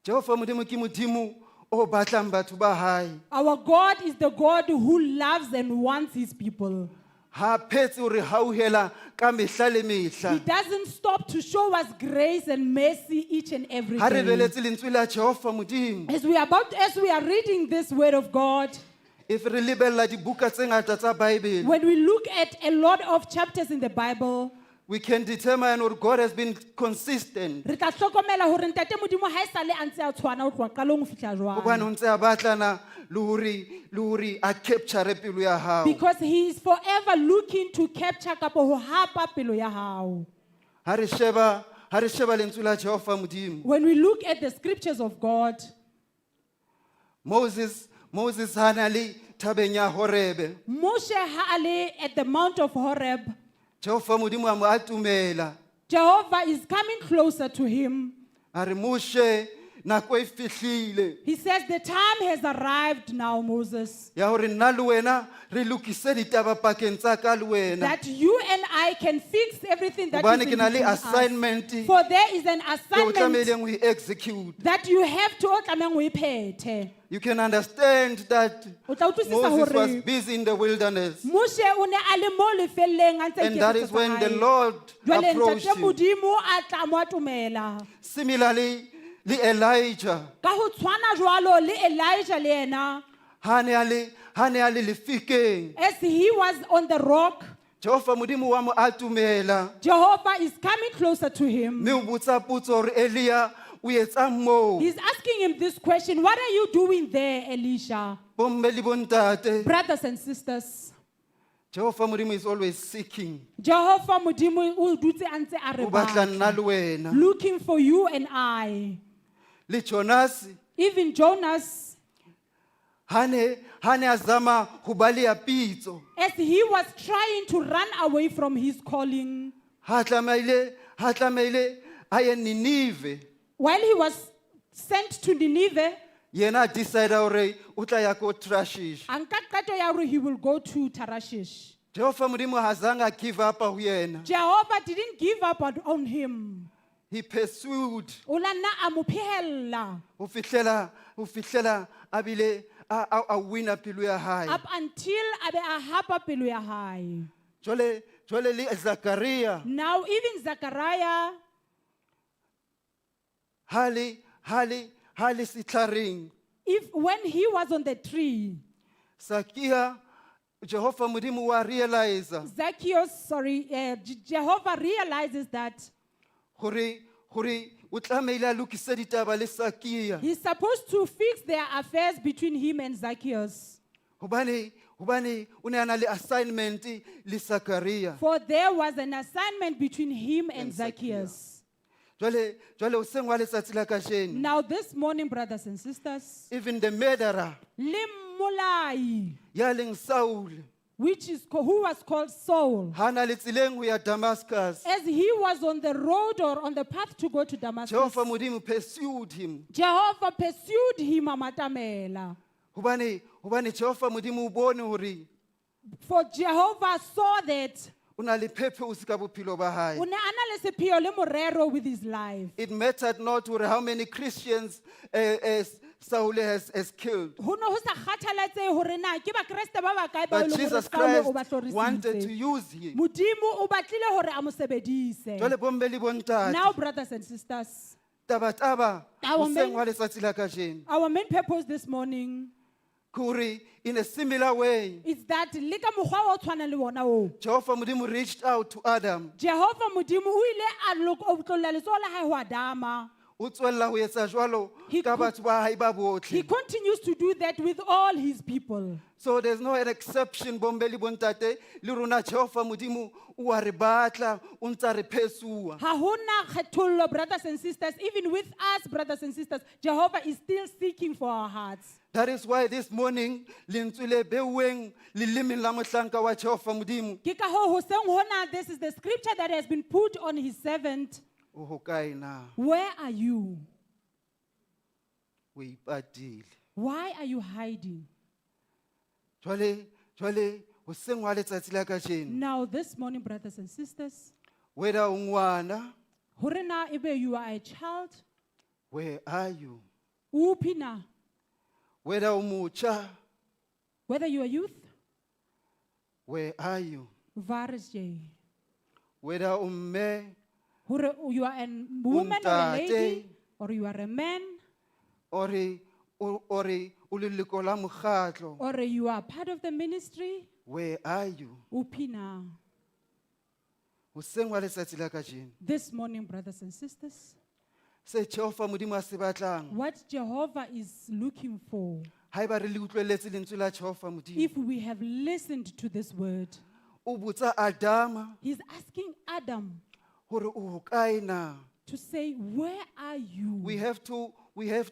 Jehova Modimo ke Modimo o batlang batho ba hae. our God is the God who loves and wants his people. Ha phetse hore hauhela ka mehla le He mehla. doesn't stop to show us grace and mercy each and every Ha re day. beletse lentswe la Jehova Modimo. As we are reading this word of God, If re lebella dibuka tse ngata tsa Bible, when we look at a lot of chapters in the Bible, we can determine or God has been consistent. re tla hlokomela hore ntate Modimo ha esale a ntse a tshwana ho tloha qalong ho fihla Hobane jwale. o ntse a batlana le hore le hore a capture pelo ya hao. Because he is forever looking to capture kapa ho hapa pelo ya hao. Ha re sheba, ha re sheba lentswe la Jehova Modimo. When we look at the scriptures of God, Moses ha na le thabeng ya Horebe. Moshe ha a le at the Mount of Horeb, Jehova Modimo a mo atumela. Jehovah is coming closer to him. A re Moshe, nako e fihlile He says, The time has arrived now, Moses, ya hore nna le wena re lokise ditaba pakeng tsa ka le wena. That you and I can fix everything that Hobane is ke in na le between us. assignment For there is an eo assignment tlamehileng ho e execute. that you have to o tlamehang o e phethe. You can understand that O tla utlwisisa Moses was hore busy in the wilderness. Moshe o ne a le mo lefelleng a ntse a And that is iketsetsa when the hae. Lord Jwale approached ntate him. Modimo a tla mo atomela. Similarly, le Elijah, Ka ho tshwana jwalo le Elijah le yena, ha ne a le ha ne a le lefikeng, as he was on the rock, Jehova Modimo wa mo atumela. Jehovah is coming closer to him. Mme o botsa potso hore Elia o etsang moo? He's asking him this question: What are you doing there, Elisha? Bomme le bontate, Brothers and sisters, Jehova Modimo is always seeking. Jehovah Modimo o dutse a ntse a re O batla batla, nna le wena. looking for you and I. Le Jonas Even Jonas, ha ne a zama ho baleha pitso, as he was trying to run away from his calling, ha tlamehile a ye Ninive. While he was sent to Nineveh, Yena a decide hore o tla ya ko Tarshish. a nka qeto ya hore he will go to Tarashish. Jehova Modimo ha zanga give up ho yena. Jehovah didn't give up on him. He pursued O la nna a mo phehella ho fihlela a bile a wina pelo ya hae. Up until a be a hapa pelo ya hae. Jwale le Zakaria Now even Zachariah, ha le setlhareng. If when he was on the tree, Sakia Jehova Modimo wa realize Zacchaeus, sorry, Jehovah realizes that hore o tlamehile a lokise ditaba le Sakia. He's supposed to fix their affairs between him and Zacchaeus. Hobane o ne a na le assignment le Zakaria. For there was an assignment between him and And Zacchaeus. Zacchaeus. Jwale hoseng wa letsatsi la kajeno, Now, this morning, brothers and sisters, even the murderer le mmolai, ya leng Saul who was called Saul, ha na le tseleng ho ya Damascus, as he was on the road or on the path to go to Damascus, Jehova Modimo pursued him. Jehovah pursued him amatamela. Hobane Jehova Modimo o bone hore For Jehovah saw that o na le purpose ka bophelo ba hae. o ne a na le sepheo le morero with his life. It mattered not hore how many Christians Saul has killed. Ho ne ho sa kgathalatsehe hore na ke Bakreste ba bakae bao e But leng hore Jesus Saul o ba Christ wanted to hlorisitse. use him. Modimo o batlile hore a mo sebedise. Jwale bomme le bontate, Now, brothers and sisters, taba taba Our hoseng wa letsatsi la kajeno our main purpose this morning ke hore in a similar way is that le ka mokgwa o tshwanang le ona oo, Jehova Modimo reached out to Adam. Jehova Modimo o ile a otlolla letsoho la hae ho Adama. O tswella ho etsa jwalo He ka batho ba hae ba botlhe. He continues to do that with all his people. So there's no an exception, bomme le bontate, le rona Jehova Modimo o wa re batla, o ntsa re phesua. Ha hona kgethollo, brothers and sisters, even with us, brothers and sisters, Jehovah is still seeking for our hearts. That is why this morning lentswe le beuweng lelemeng la mohlanka wa Jehova Modimo. Ke ka hoo hoseng hona, this is the scripture that has been put on his servant. O hokae na? Where are you? O ipatile. Why are you hiding? Jwale hoseng wa letsatsi la kajeno, Now, this morning, brothers and sisters, whether o ngwana, hore na ebe you are a child, where are you? uphi na? Whether o motjha, Whether you are youth, where are you? Varis J. Whether o mme, Hore you are a woman or a lady, Ntate. Or you are a man, ore o leloko la mokgatlo, or you are part of the ministry, where are you? Uphi na? Hoseng wa letsatsi la kajeno, This morning, brothers and sisters, se Jehova Modimo a se batlang, what Jehovah is looking for, haeba re le utlwelletse lentswe la Jehova Modimo, if we have listened to this word, o botsa Adama he's asking Adam hore o hokae na. To say, Where are you? We have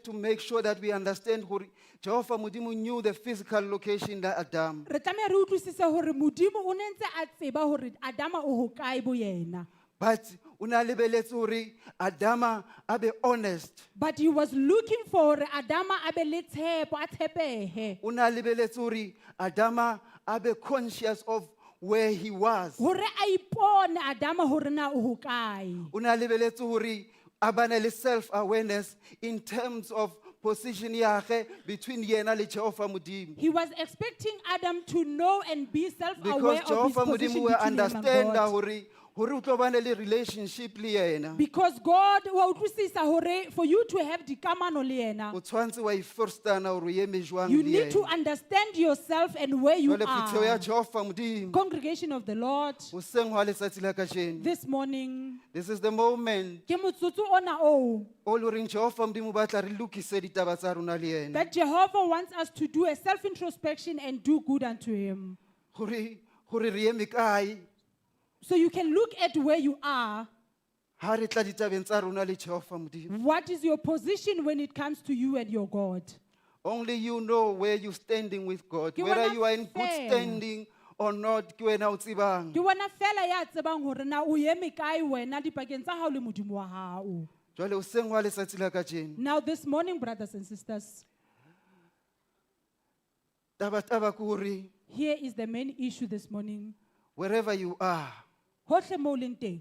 to make sure that we understand hore Jehova Modimo knew the physical location la Adam. Re tlameha re utlwisise hore Modimo o ne ntse a tseba hore Adama o hokae bo yena. But o ne a lebeletse hore Adama a be honest. But he was looking for hore Adama a be le tshepo, a tshepehe. O ne a lebeletse hore Adama a be conscious of where he was. Hore a ipone Adama hore na o hokae. O ne a lebeletse hore a bane le self awareness in terms of position ya gagwe between yena le Jehova Modimo. He was expecting Adam to know and be self-aware Because of his Jehova position Modimo o between him and understand God. hore o tlo bane le relationship le yena. Because God wa utlwisisa hore for you to have dikamano le yena, O tshwantse wa ifirstana hore o eme jwang you le need to yena. understand yourself and where you Jwale phutheho ya are. Jehova Modimo, Congregation of the Lord, hoseng hwa letsatsi la kajeno. this morning, This is the moment ke motsotso ona oo o le horeng Jehova Modimo o batla re lokise ditaba tsa rona le yena. that Jehovah wants us to do a self-introspection and do good unto him. Hore re eme kae So you can look at where you are. ha re tla ditabeng tsa rona le Jehova Modimo. What is your position when it comes to you and your God? Only you know where you're standing with God. Ke Whether wena you are in good feela. standing or not, ke wena o tsebang. Ke wena fela ya tsebang hore na o eme kae wena dipakeng tsa hao le Modimo wa hao. Jwale hoseng hwa letsatsi la kajeno. Now this morning, brothers and sisters, Taba taba ke hore here is the main issue this morning. wherever you are, Hohle moo o leng teng,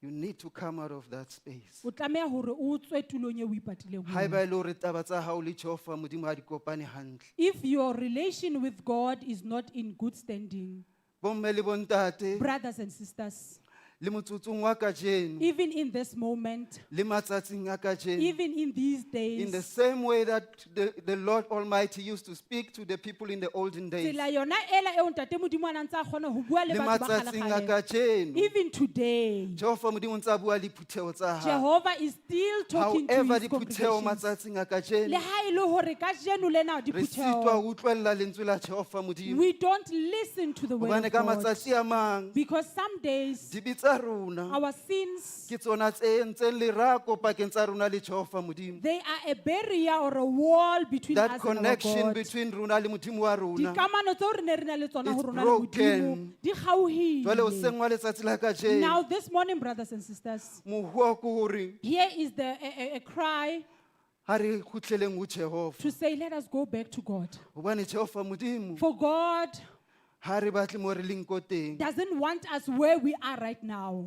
you need to come out of that space. o tlameha hore o tswe tulong eo o ipatileng ho yona. Haeba e le hore taba tsa hao le Jehova Modimo ha di kopane hantle. If your relation with God is not in good standing, Bomme le bontate, brothers and sisters, le motsotsong wa kajeno, even in this moment, le matsatsing a kajeno, even in these in the days, same way that the Lord Almighty used to speak to the people in the olden days, tsela yona ela eo ntate Modimo a neng ntse a kgona ho bua le le batho ba matsatsing a kgale-kgale, kajeno, even today, Jehova Modimo o ntse a bua le phutheho tsa hae. Jehovah is still talking to However, his diphutheho congregations. matsatsing a Le kajeno, ha e le hore kajeno lena re sitwa diphutheho, ho utlwella lentswe la Jehova Modimo. we don't listen to the word Hobane of ka God. matsatsi a mang, Because some days, dibe tsa rona our sins, ke tsona tse entseng lerako pakeng tsa rona le Jehova Modimo. they are a barrier or a wall between That us and our connection God. between rona le Modimo wa rona. Dikamano tseo re ne re na le tsona It's ho rona le Modimo, broken. di Jwale kgaohile. hoseng wa letsatsi la kajeno, Now this morning, brothers and sisters, mohuwa ke hore here is a cry ha re kgutleleng ho Jehova. to say, let us go back to God. Hobane Jehova Modimo For God ha re batle mo re leng ko teng. doesn't want us where we are right now.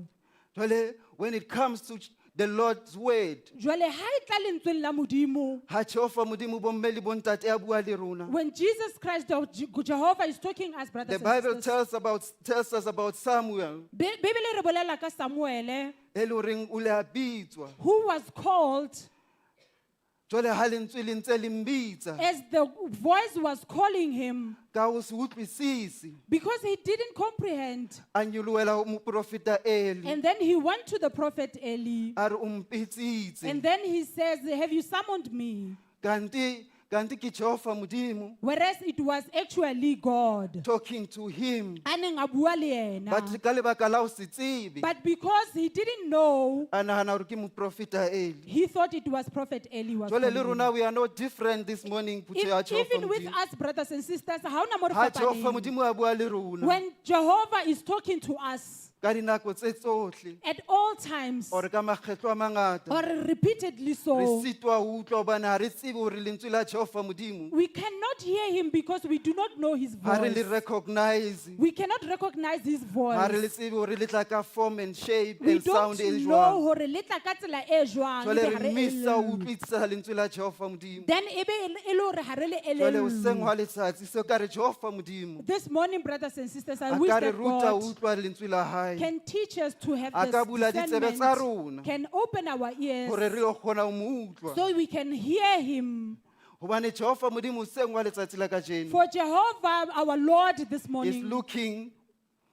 Jwale when it comes to the Lord's word, Jwale ha e tla lentsweng la Modimo, ha Jehova Modimo bomme le bontate a bua le rona. when Jesus Christ, or Jehovah is talking us, brothers The and Bible sisters. tells us about Samuel, Bibele re bolela ka Samuele, e leng horeng o le a bitswa. who was called Jwale ha lentswe le ntse le mbitsa, as the voice was calling him, ka ho se utlwisise, because he didn't comprehend. a nyolohela ho moprofeta Eli, And then he went to the prophet Eli. a re o mpitsitse. And then he says, have you summoned me? Kante ke Jehova Modimo Whereas it was actually God. talking to him. A neng a bua le yena. But ka lebaka la ho se tsebe, But because he didn't know, a nahana hore ke moprofeta Eli. he thought it was Prophet Eli was Jwale le calling him. rona we are not different this morning, phutheho ya Jehova Even with Modimo. us, brothers and sisters, ha hona mo re Ha Jehova fapaneng. Modimo a bua le rona When Jehovah is talking to us ka dinako tse tsohle at all times, or ka makgetlo a mangata, or repeatedly re so, sitwa ho utlwa hobane ha re tsebe hore lentswe la Jehova Modimo we cannot hear him because we do not know his ha re le voice. recognize, We cannot recognize his ha re le voice. tsebe hore le tla ka form and shape We and sound don't e know jwang. hore le tla ka tsela e jwang, Jwale ebe ha re re missa ho elellwe. utlwisisa lentswe la Jehova Modimo. Then ebe e le hore ha re le Jwale hoseng elellwe. hwa letsatsi se ka re Jehova Modimo This morning, brothers and sisters, I a wish ka re that ruta ho God utlwa lentswe la hae can teach us to have A this ka bula ditsebe tsa discernment, rona. can open our ears hore re lo kgona ho mo utlwa. so we can hear him. Hobane Jehova Modimo hoseng hwa letsatsi la kajeno For Jehovah, our Lord, this is morning, looking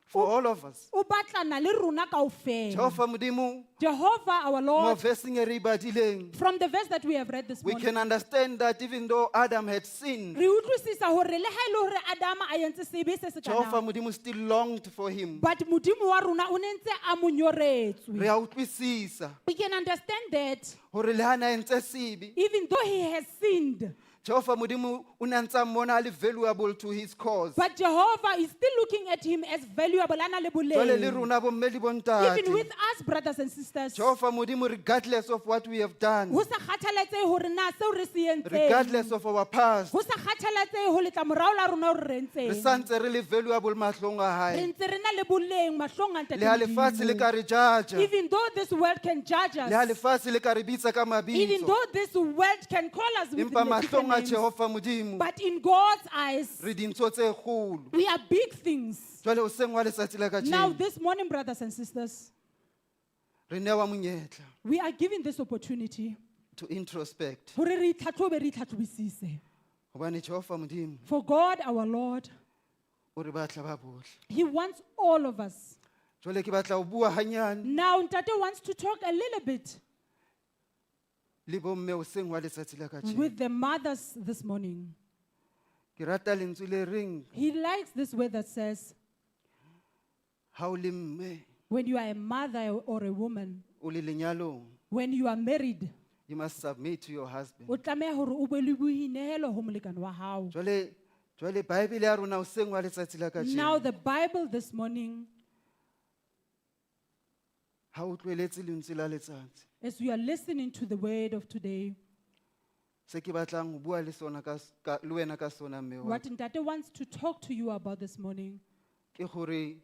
for all of us. o batlana le rona kaofela. Jehova Modimo Jehovah, our mo Lord, versing e re e badileng, from the verse that we have read this we morning, can understand that even though Adam had sinned, re utlwisisa hore le ha e le hore Adama a entse sebe se se Jehova kana, Modimo still longed for him. but Modimo wa rona o ne ntse a mo nyoretswe. Re a utlwisisa We can understand that hore le ha na entse sebe, even though he has sinned, Jehova Modimo o ne a ntsa mmona a le valuable to his cause. But Jehovah is still looking at him as valuable a na le Jwale le boleng. rona bomme le bontate. Even with us, brothers and sisters, Jehova Modimo, regardless of what we have done, ho sa kgathalatsehe hore na seo re se entseng, regardless of our past, ho sa kgathalatsehe ho letlamorao la rona hore re re entseng, santse re le valuable mahlong a re hae. ntse re na le boleng mahlong a Ntate Le ha lefatshe le Modimo. ka re judge, Even though this world can judge le ha us, lefatshe le ka re bitsa ka even mabitso, though this world can call us with empa the different mahlong a names, Jehova Modimo, but in God's eyes, re dintho tse kgolo. we are big things. Jwale hoseng wa letsatsi la Now, kajeno, this morning, brothers and sisters, re newa monyetla we are given this opportunity to introspect. hore re itlhatlhobe, re itlhatlhobisise. Hobane Jehova Modimo For God, our Lord, o re batla ba bohle. He wants all of us. Jwale ke batla ho bua hanyane Now, Ntate wants to talk a little bit le bomme hoseng wa letsatsi la kajeno. with the mothers this morning. Ke rata lentswe le reng He likes this word that says, ha o le mme when you are a mother or a woman, o le lenyalong, when you are married, you must submit to your husband. o tlameha hore o be le boinehelo ho molekane wa hao. Jwale Bible ya rona hoseng wa letsatsi la Now, kajeno, the Bible this morning, ha o tlohelletse lentswe la letsatsi, as you are listening to the word of today, se ke batlang ho bua le sona le wena ka sona mme wa what Ntate wants to talk to you about this morning ka, ke hore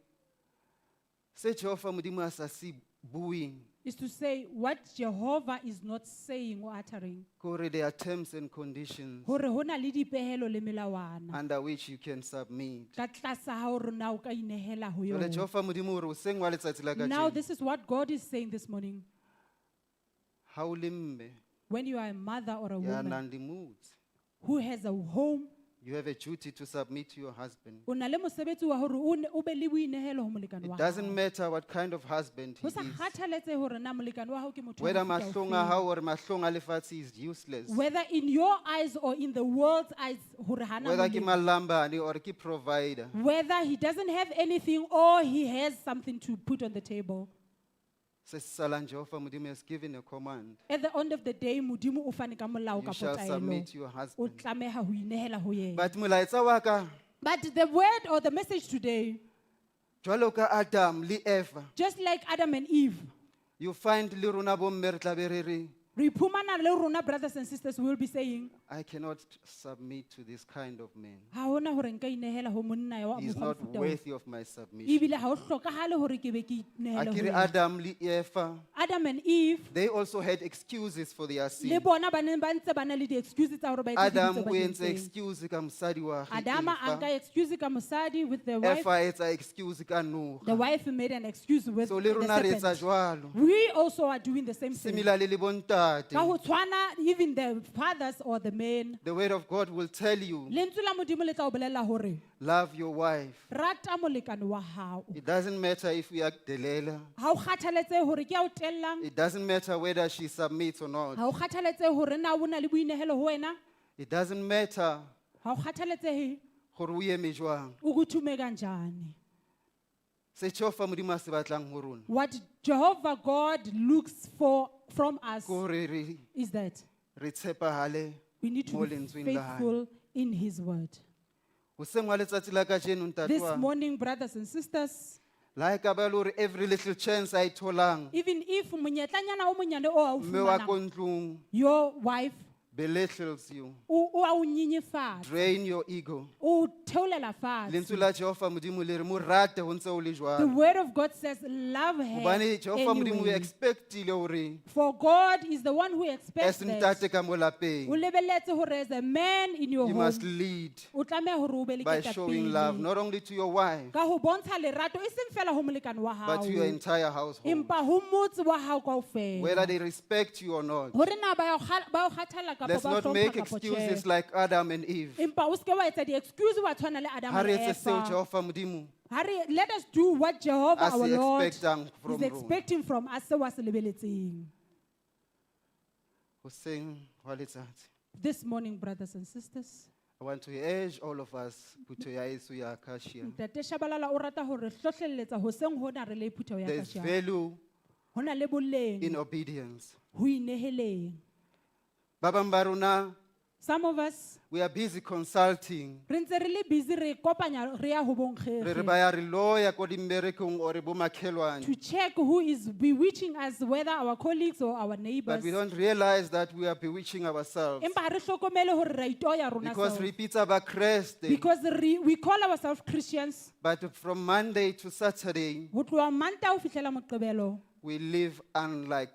se Jehova Modimo a sa se bueng, is to say what Jehovah is not saying or uttering. ke hore there are terms and conditions Hore ho na le dipehelo le melawana. under which you can submit. Ka tlasa ha hore na o ka inehela ho Jwale yona. Jehova Modimo o re hoseng wa letsatsi la Now kajeno, this is what God is saying this morning. ha o le mme When you are a mother or a ya woman nang le motse, who has a home, you have a duty to submit to your husband. o na le mosebetsi wa hore o be le boinehelo ho molekane It wa doesn't hao. matter what kind of husband he Ho sa is. kgathalatsehe hore na molekane wa hao ke motho wa Whether mofuta mahlong a ofeng. hao or mahlong a lefatshe is useless. Whether in your eyes or in the world's eyes, hore hana Whether ke molemo. malambane or ke provider. Whether he doesn't have anything or he has something to put on the table. Se se salang Jehova Modimo has given a command. At the end of the day, Modimo o fane ka molao You kapa shall taelo. submit to your O husband. tlameha ho inehela ho yena. But molaetsa wa ka, But the word or the message today, jwalo ka Adam le Eva, just like Adam and Eve, you find le rona bomme re tla be re re, re iphumana le rona brothers and sisters we will be saying, I cannot submit to this kind of man. ha hona hore nka inehela ho monna wa He is mokgwa not mofuta o. worthy of my submission. Ebile ha ho hlokahale hore ke be ke inehele ho Akere yena. Adam le Eva, Adam and Eve, they also had excuses for their le sin. bona ba ne ba ntse ba na le di-excuse tsa hore ba etse dibe Adam tseo ba o di entse entseng. excuse ka mosadi wa hae, Adama a Eva. nka excuse ka mosadi with the wife. Eva a etsa excuse ka The noha. wife made an excuse with So le the rona re etsa serpent. jwalo. We also are doing the same thing. Similarly le bontate. Ka ho tshwana, even the fathers or the men. The word of God will tell you, Lentswe la Modimo le tla o bolella hore love your wife. rata molekane wa hao. It doesn't matter if we are delela. Ha o kgathaletsehe hore ke ya o tellang. It doesn't matter whether she submits or not. Ha o kgathaletsehe hore na o na le boinehelo ho wena. It doesn't matter Ha o kgathaletsehe gore o eme jwang. ukuthi ume kanjani. Se Jehova Modimo a se batlang ho rona. What Jehovah God looks for from us Ke hore re is that re tshepahale we need to mo be lentsweng la hae. faithful in His word. Hoseng wa letsatsi la kajeno ntate This wa, morning, brothers and sisters, le ha e ka ba le hore every little chance a e tholang, even if monyetlanyana o monyane o a o mme wa ko fumanang, ntlong your wife belittles you, o a o nyenyefatsa, drain your ego. o theolela fatshe. Lentswe la Jehova Modimo le re mo rate ho ntse o le The jwalo. word of God says, love her Hobane Jehova Modimo o anyway. expect-ile hore For God is the one who expects as that. ntate ka mo O lapeng, lebelletse hore as a man in your you must home, lead o tlameha hore o be le by showing love ketapele. not only to your wife Ka ho bontsha lerato, e seng fela ho molekane wa but to your hao, entire household. empa ho motse wa hao kaofela. Whether they respect you or not. Hore na ba o kgathalla kapa Let's ba o not hlompha make kapa tjhe. excuses like Adam and Eve. Empa o seke wa etsa di-excuse wa tshwana le Adam Ha le re etse seo Eva. Jehova Modimo Ha re- Let us do what Jehovah a se our Lord expect-ang from is rona. expecting from us seo a se lebeletseng. Hoseng hwa letsatsi. This morning, brothers and sisters, I want to urge all of us, phutheho ya heso ya Acacia, Ntate Shabalala o rata hore hlohlelletsa hoseng hona re le phutheho ya there's Acacia. value Ho na le boleng in obedience. ho ineheleng. Ba bang ba rona Some of us we are busy consulting. re ntse re le busy re kopanya re ya ho Re re bonkgekge ba ya re loya ko dimmerekong or bo makhelwane. to check who is bewitching us, whether our colleagues or our But neighbors. we don't realize that we are bewitching ourselves. Empa ha re hlokomele hore ra itoya rona Because self. re ipitsa Bakreste. Because we call ourselves Christians. But from Monday to Saturday, Ho tloha Mantaha ho fihlela Moqebelo, we live unlike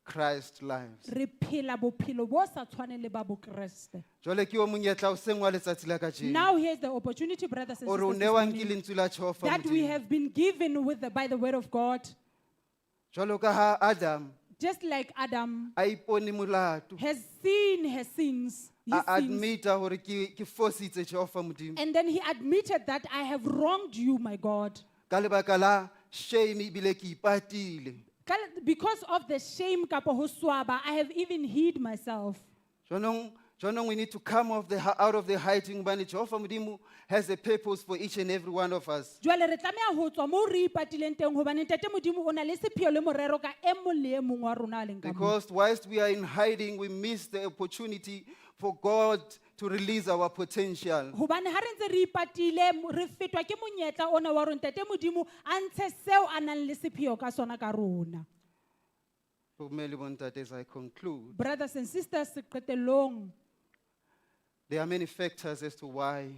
Christ lives. re phela bophelo bo sa tshwaneng le ba Bokreste. Jwale ke o monyetla o seng wa letsatsi la kajeno. Now here's the opportunity, brothers and O re o sisters, this newang ke morning, lentswe la Jehova that we Modimo. have been given by the word of God. Jwalo ka ha Adam Just like Adam a ipone molato, has seen her sins, his a sins, admit-a hore ke fositse Jehova Modimo. and then he admitted that I have wronged you, my God. Ka lebaka la shame ebile ke ipatile. Because of the shame kapa ho swaba, I have even hid myself. Jwanong, we need to come out of the hiding hobane Jehova Modimo has a purpose for each and every one of us. Jwale re tlameha ho tswa moo re ipatileng teng hobane Ntate Modimo o na le sepheo le morero ka e mong le e mong wa rona a leng ka moo. Because whilst we are in hiding, we miss the opportunity for God to release our potential. Hobane ha re ntse re ipatile, re fetwa ke monyetla ona wa hore Ntate Modimo a ntshe seo a nang le sepheo ka sona ka rona. Bomme le bontate, as I conclude, Brothers and sisters, qetellong, there are many factors as to why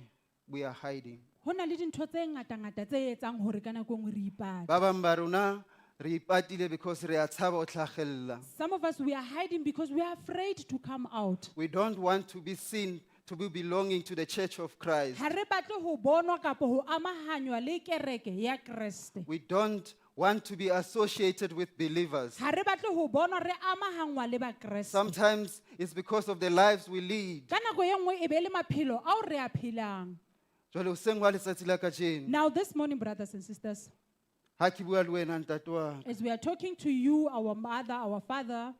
we are hiding. ho na le dintho tse ngata-ngata tse etsang hore ka nako e nngwe re ipate. Ba bang ba rona re ipatile because re a tshaba ho hlahella. Some of us, we are hiding because we are afraid to come out. We don't want to be seen to be belonging to the Church of Christ. Ha re batle ho bonwa kapa ho amahanywa le kereke ya Kreste. We don't want to be associated with believers. Ha re batle ho bonwa re amahangwa le Bakreste. Sometimes it's because of the lives we lead. Ka nako e nngwe e be le maphelo ao re a phelang. Jwale hoseng hwa letsatsi la kajeno, Now this morning, brothers and sisters, ha ke bua le wena ntate wa ka, as we are talking to you, our mother, our father,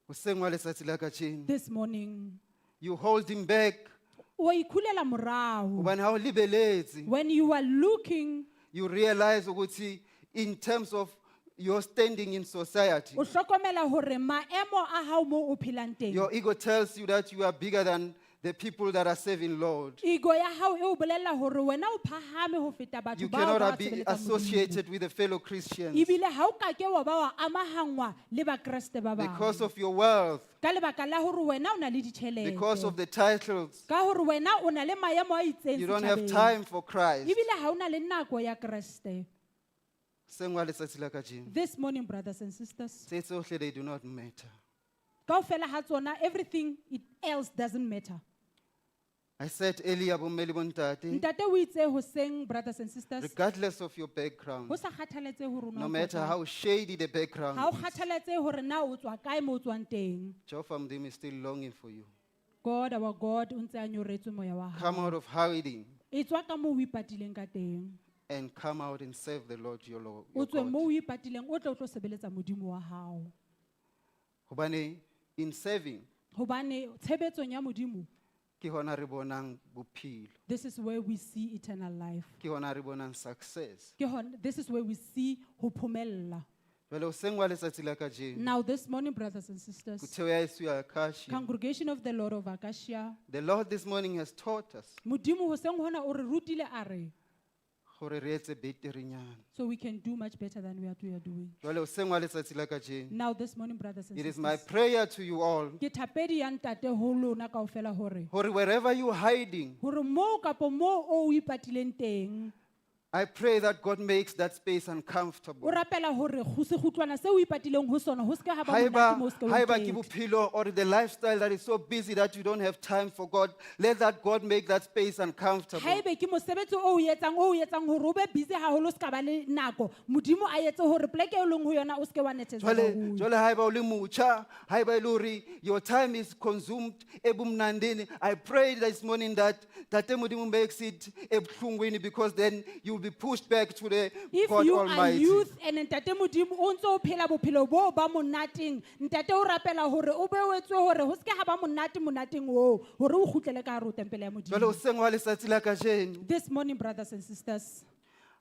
hoseng hwa letsatsi la kajeno, this morning, you hold him back o ikhulela morao. hobane ha o lebeletse, When you are looking, you realize ukuthi in terms of your standing in society, o hlokomela hore maemo a hao moo o phelang teng. your ego tells you that you are bigger than the people that are serving Lord. Ego ya hao e o bolella hore wena o phahame ho feta batho You bao ba cannot be sebeletsang Modimo. associated with the fellow Christians Ebile ha o ka ke wa ba wa amahangwa le Bakreste ba bang. because of your wealth, Ka lebaka la hore wena o na le ditjhelete. because of the titles. Ka hore wena o na le maemo a itseng You don't have setjhabeng. time for Christ. Ebile ha o na le nako ya Kreste. Hoseng hwa letsatsi la kajeno, This morning, brothers and sisters, tse tsohle, they do not matter. kaofela ha tsona, everything else doesn't matter. I said earlier, bomme le bontate, Ntate o itse hoseng, brothers and sisters, regardless of your background, ho sa kgathalatsehe hore o na no o tswa matter kae. how shady the background Ha o is, kgathalatsehe hore na o tswa kae mo o tswang teng. Jehovah Modimo is still longing for you. God, our God, o ntse a nyoretswe moya wa hao. Come out of hiding E tswa ka moo o ipatileng ka teng. and come out and serve the Lord your Lord. O Your tswe God. moo o ipatileng, o tle o tlo sebeletsa Modimo wa hao. Hobane in serving, Hobane tshebetsong ya Modimo, ke hona re bonang bophelo, this is where we see eternal life. ke hona re bonang success. Ke hona, this is where we see ho phomella. Jwale hoseng wa letsatsi la kajeno, Now this morning, brothers and sisters, phutheho ya heso ya Akashi, congregation of the Lord of Acacia, the Lord this morning has taught us Modimo hoseng hona o re rutile a re, hore re etse beterenyana. so we can do much better than we are doing. Jwale hoseng wa letsatsi la kajeno, Now this morning, brothers and it is my sisters, prayer to you all, ke thapedi ya ntate ho lona kaofela hore, hore wherever you hiding, hore moo kapa moo o ipatileng teng, I pray that God makes that space uncomfortable. o rapela hore sekgutlwana seo o ipatileng ho sona ho se ke ha ba monate Haeba moo o se ke wa haeba ke iketla. bophelo or the lifestyle that is so busy that you don't have time for God, let that God make that space uncomfortable. Haebe ke mosebetsi o o etsang, o o etsang hore o be busy haholo, o se ka ba le nako, Modimo a etse hore poleke e leng ho yona o se ke wa nethezela Jwale ho. jwale haeba o le motjha, haeba e le hore your time is consumed ebumnandini, I pray this morning that Tate Modimo makes it ebuhlungwini, because then you'll be pushed back to the If God you are Almighty. youth and Ntate Modimo o ntso o phela bophelo boo ba monateng, Ntate o rapela hore o be o etswe hore ho se ke ha ba monate monateng oo, hore o kgutlele ka hare ho tempele ya Jwale Modimo. hoseng wa letsatsi la kajeno, This morning, brothers and sisters,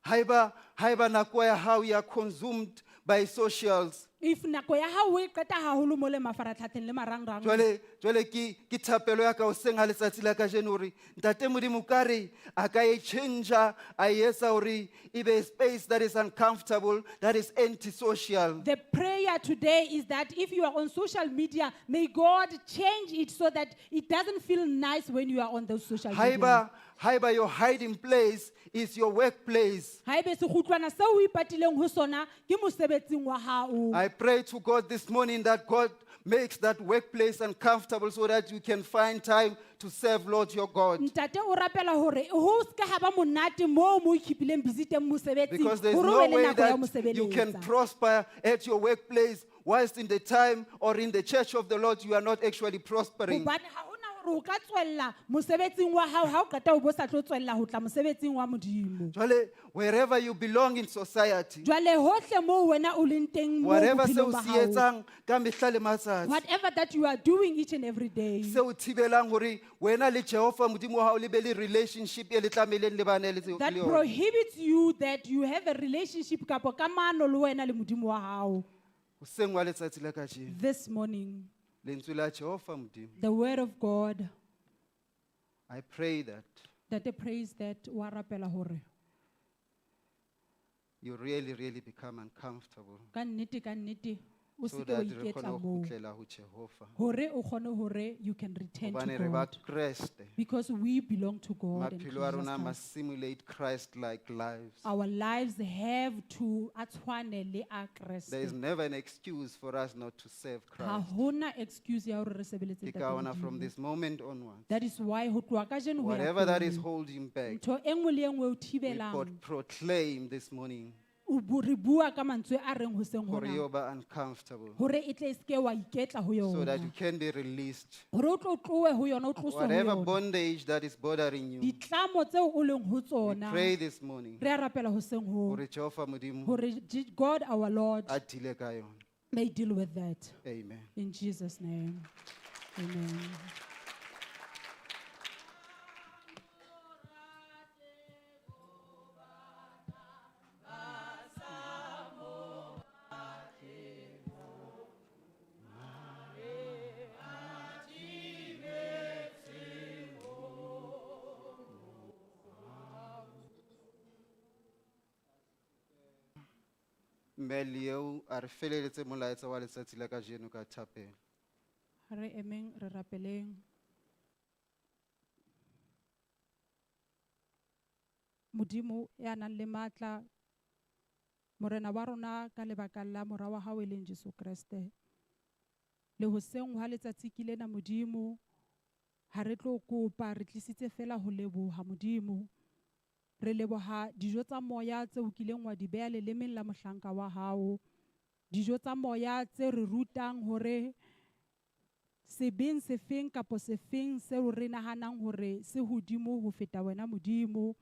haeba nako ya hao ya consumed by socials, If nako ya hao o e qeta haholo mo le mafaratlhatlheng le marangrang. Jwale ke thapelo ya ka hoseng ha letsatsi la kajeno hore ntate Modimo ka re a ka e change a e etsa hore e be space that is uncomfortable, that is antisocial. The prayer today is that if you are on social media, may God change it so that it doesn't feel nice when you are on those social media. Haeba your hiding place is your workplace, Haebe sekgutlwana seo o ipatileng ho sona ke mosebetsing wa hao. I pray to God this morning that God makes that workplace uncomfortable so that you can find time to serve Lord your God. Ntate o rapela hore ho ska ha ba monate moo mo o keep-ileng busy teng mosebetsing Because there's hore o no be le way nako ya ho mo that you can sebeletsa. prosper at your workplace whilst in the time or in the church of the Lord you are not actually prospering. Hobane ha hona hore o ka tswella mosebetsing wa hao ha o qeta o bo sa tlo tswella ho tla mosebetsing wa Modimo. Jwale, wherever you belong in society, Jwale hohle moo wena o leng teng moo whatever bophelong seo ba se hao. etsang ka mehla le matsatsi, Whatever that you are doing each and every day. seo thibelang hore wena le Jehova Modimo wa hao le be le relationship e le tlamehileng le bane That le yona. prohibits you that you have a relationship kapo kamano le wena le Modimo wa hao. Hoseng wa letsatsi la kajeno, This morning, lentswe la Jehova Modimo, the word of God I pray that that prays that wa rapela hore you really, really become uncomfortable ka nnete o so seke wa that re iketla kgone ho moo kgutlela ho Jehova. hore o kgone hore you can return to Hobane re ba God Kreste. because we belong to God and Maphelo a Jesus rona Christ. must simulate Christ-like lives. Our lives have to a tshwane le a There is Kreste. never an excuse for us not to serve Ha Christ. hona excuse ya hore re sebeletse Ke Ntate ka hona from Modimo. this moment onwards, That is why ho tloha kajeno ho ya whatever that is pele, holding back, ntho e nngwe le e nngwe e o we thibelang proclaim this morning o re bua ka mantswe a reng hoseng hore hona yo ba uncomfortable hore e tle e seke wa iketla ho so that you yona can be released. hore o tlo tlohe ho yona o tloswe ho Whatever yona bondage that is bothering you, ditlamo tseo o leng ho we tsona pray this morning re a rapela hoseng hoo hore Jehova Modimo hore God our Lord a deal ka yona. may deal with that. Amen. In Jesus' name, amen. Mme le eo a re feleletse molaetsa wa letsatsi la kajeno ka thapelo. Ha re emeng re rapeleng. Modimo ya nang le matla, Morena wa rona ka lebaka la mora wa hao e leng Jesu Kreste. Le hoseng hwa letsatsi ke lena Modimo, ha re tlo kopa, re tlisitse fela ho leboha Modimo. Re leboha dijo tsa moya tseo o kileng wa di beha lelemeng la mohlanka wa hao. Dijo tsa moya tse re rutang hore sebeng sefeng kapo sefeng seo re nahanang hore se hodimo ho feta wena Modimo.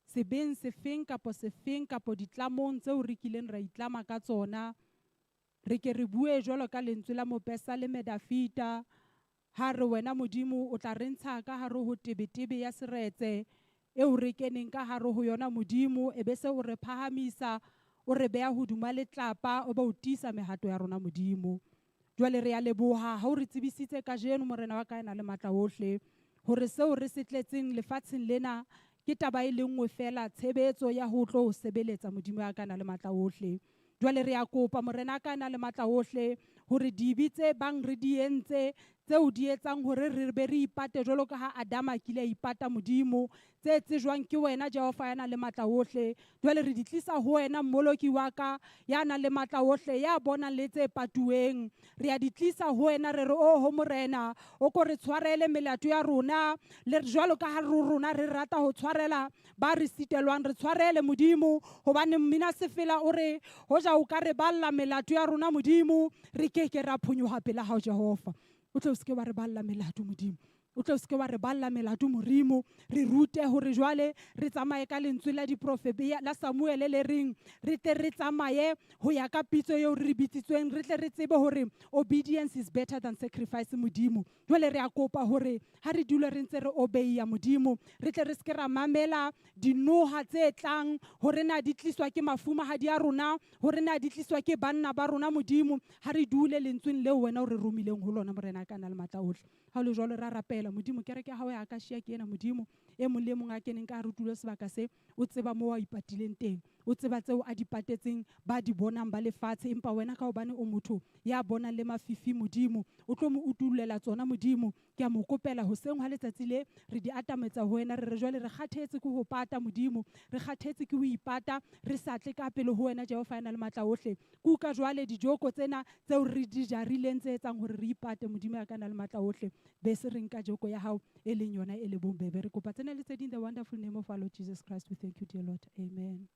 Sebeng sefeng kapo sefeng kapo ditlamong tseo re kileng ra itlama ka tsona. Re ke re bue jwalo ka lentswe la mopesaleme Dafita, ha re wena Modimo o tla re ntsha ka hare ho tebetebe ya seretse eo re keneng ka hare ho yona Modimo, e be se o re phahamisa, o re beha hodima letlapa, o ba o tiisa mehato ya rona Modimo. Jwale re a leboha ha o re tsebisitse kajeno Morena wa ka ya nang le matla ohle, hore seo re se tletseng lefatsheng lena ke taba e le nngwe fela, tshebetso ya ho tlo sebeletsa Modimo ya ka nang le matla ohle. Jwale re a kopa Morena ka nang le matla ohle hore dibe tse bang re di entse, tseo di etsang hore re be re ipate jwalo ka ha Adama a kile a ipata Modimo, tse tsejwang ke wena Jehova ya nang le matla ohle. Jwale re di tlisa ho wena Mmoloki wa ka ya nang le matla ohle, ya bonang le tse patuweng. Re a di tlisa ho wena, re re, oho Morena, o ko re tshwarele melato ya rona, le jwalo ka ha rona re rata ho tshwarela ba re sitelwang, re tshwarele Modimo, hobane mmina sefela o re hoja o ka re balla melato ya rona Modimo, re ke ke ra phonyoha pela hao Jehova. O tle o seke wa re balla melato Modimo. O tlo seke wa re balla melato Modimo. Re rute hore jwale re tsamaye ka lentswe la diprofete la Samuele le reng re tle re tsamaye ho ya ka pitso eo re bitsitsweng, re tle re tsebe hore obedience is better than sacrifice Modimo. Jwale re a kopa hore ha re dule re ntse re obeya Modimo, re tle re seke ra mamela dinoha tse tlang hore na di tliswa ke mafumahadi a rona, hore na di tliswa ke banna ba rona Modimo. Ha re dule lentsweng leo wena o re romileng ho lona Morena ka na le matla ohle. Ha o le jwalo ra rapela Modimo, kereke ya hao ya Akashia ke ena Modimo. E mong le e mong a keneng ka hare tulo sebaka se, o tseba moo a ipatileng teng, o tseba tseo a di patetseng ba di bonang ba lefatshe, empa wena ka hobane o motho ya bonang le mafifi Modimo, o tlo mo utullela tsona Modimo. Ke a mo kopela hoseng hwa letsatsi le re di atametsa ho wena, re re jwale re kgathetse ke ho pata Modimo, re kgathetse ke ho ipata, re sa tle ka pele ho wena Jehova ya nang le matla ohle. Kuka jwale dijoko tsena tseo re di jarileng tse etsang hore re ipate Modimo ya ka nang le matla ohle, be se re nka joko ya hao e leng yona e le bobebe. Re kopa tsena le tse ding, the wonderful name of our Lord Jesus Christ, we thank you, dear Lord. Amen.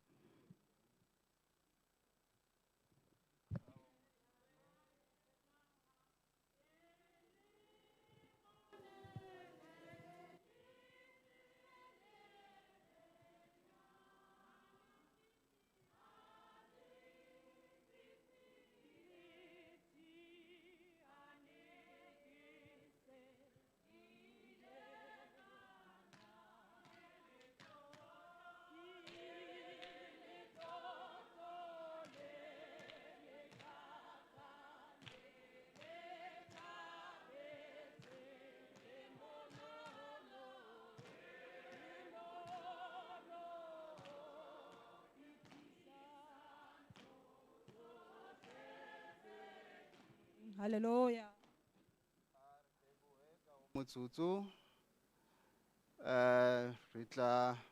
Hallelujah. Motsotso, re tla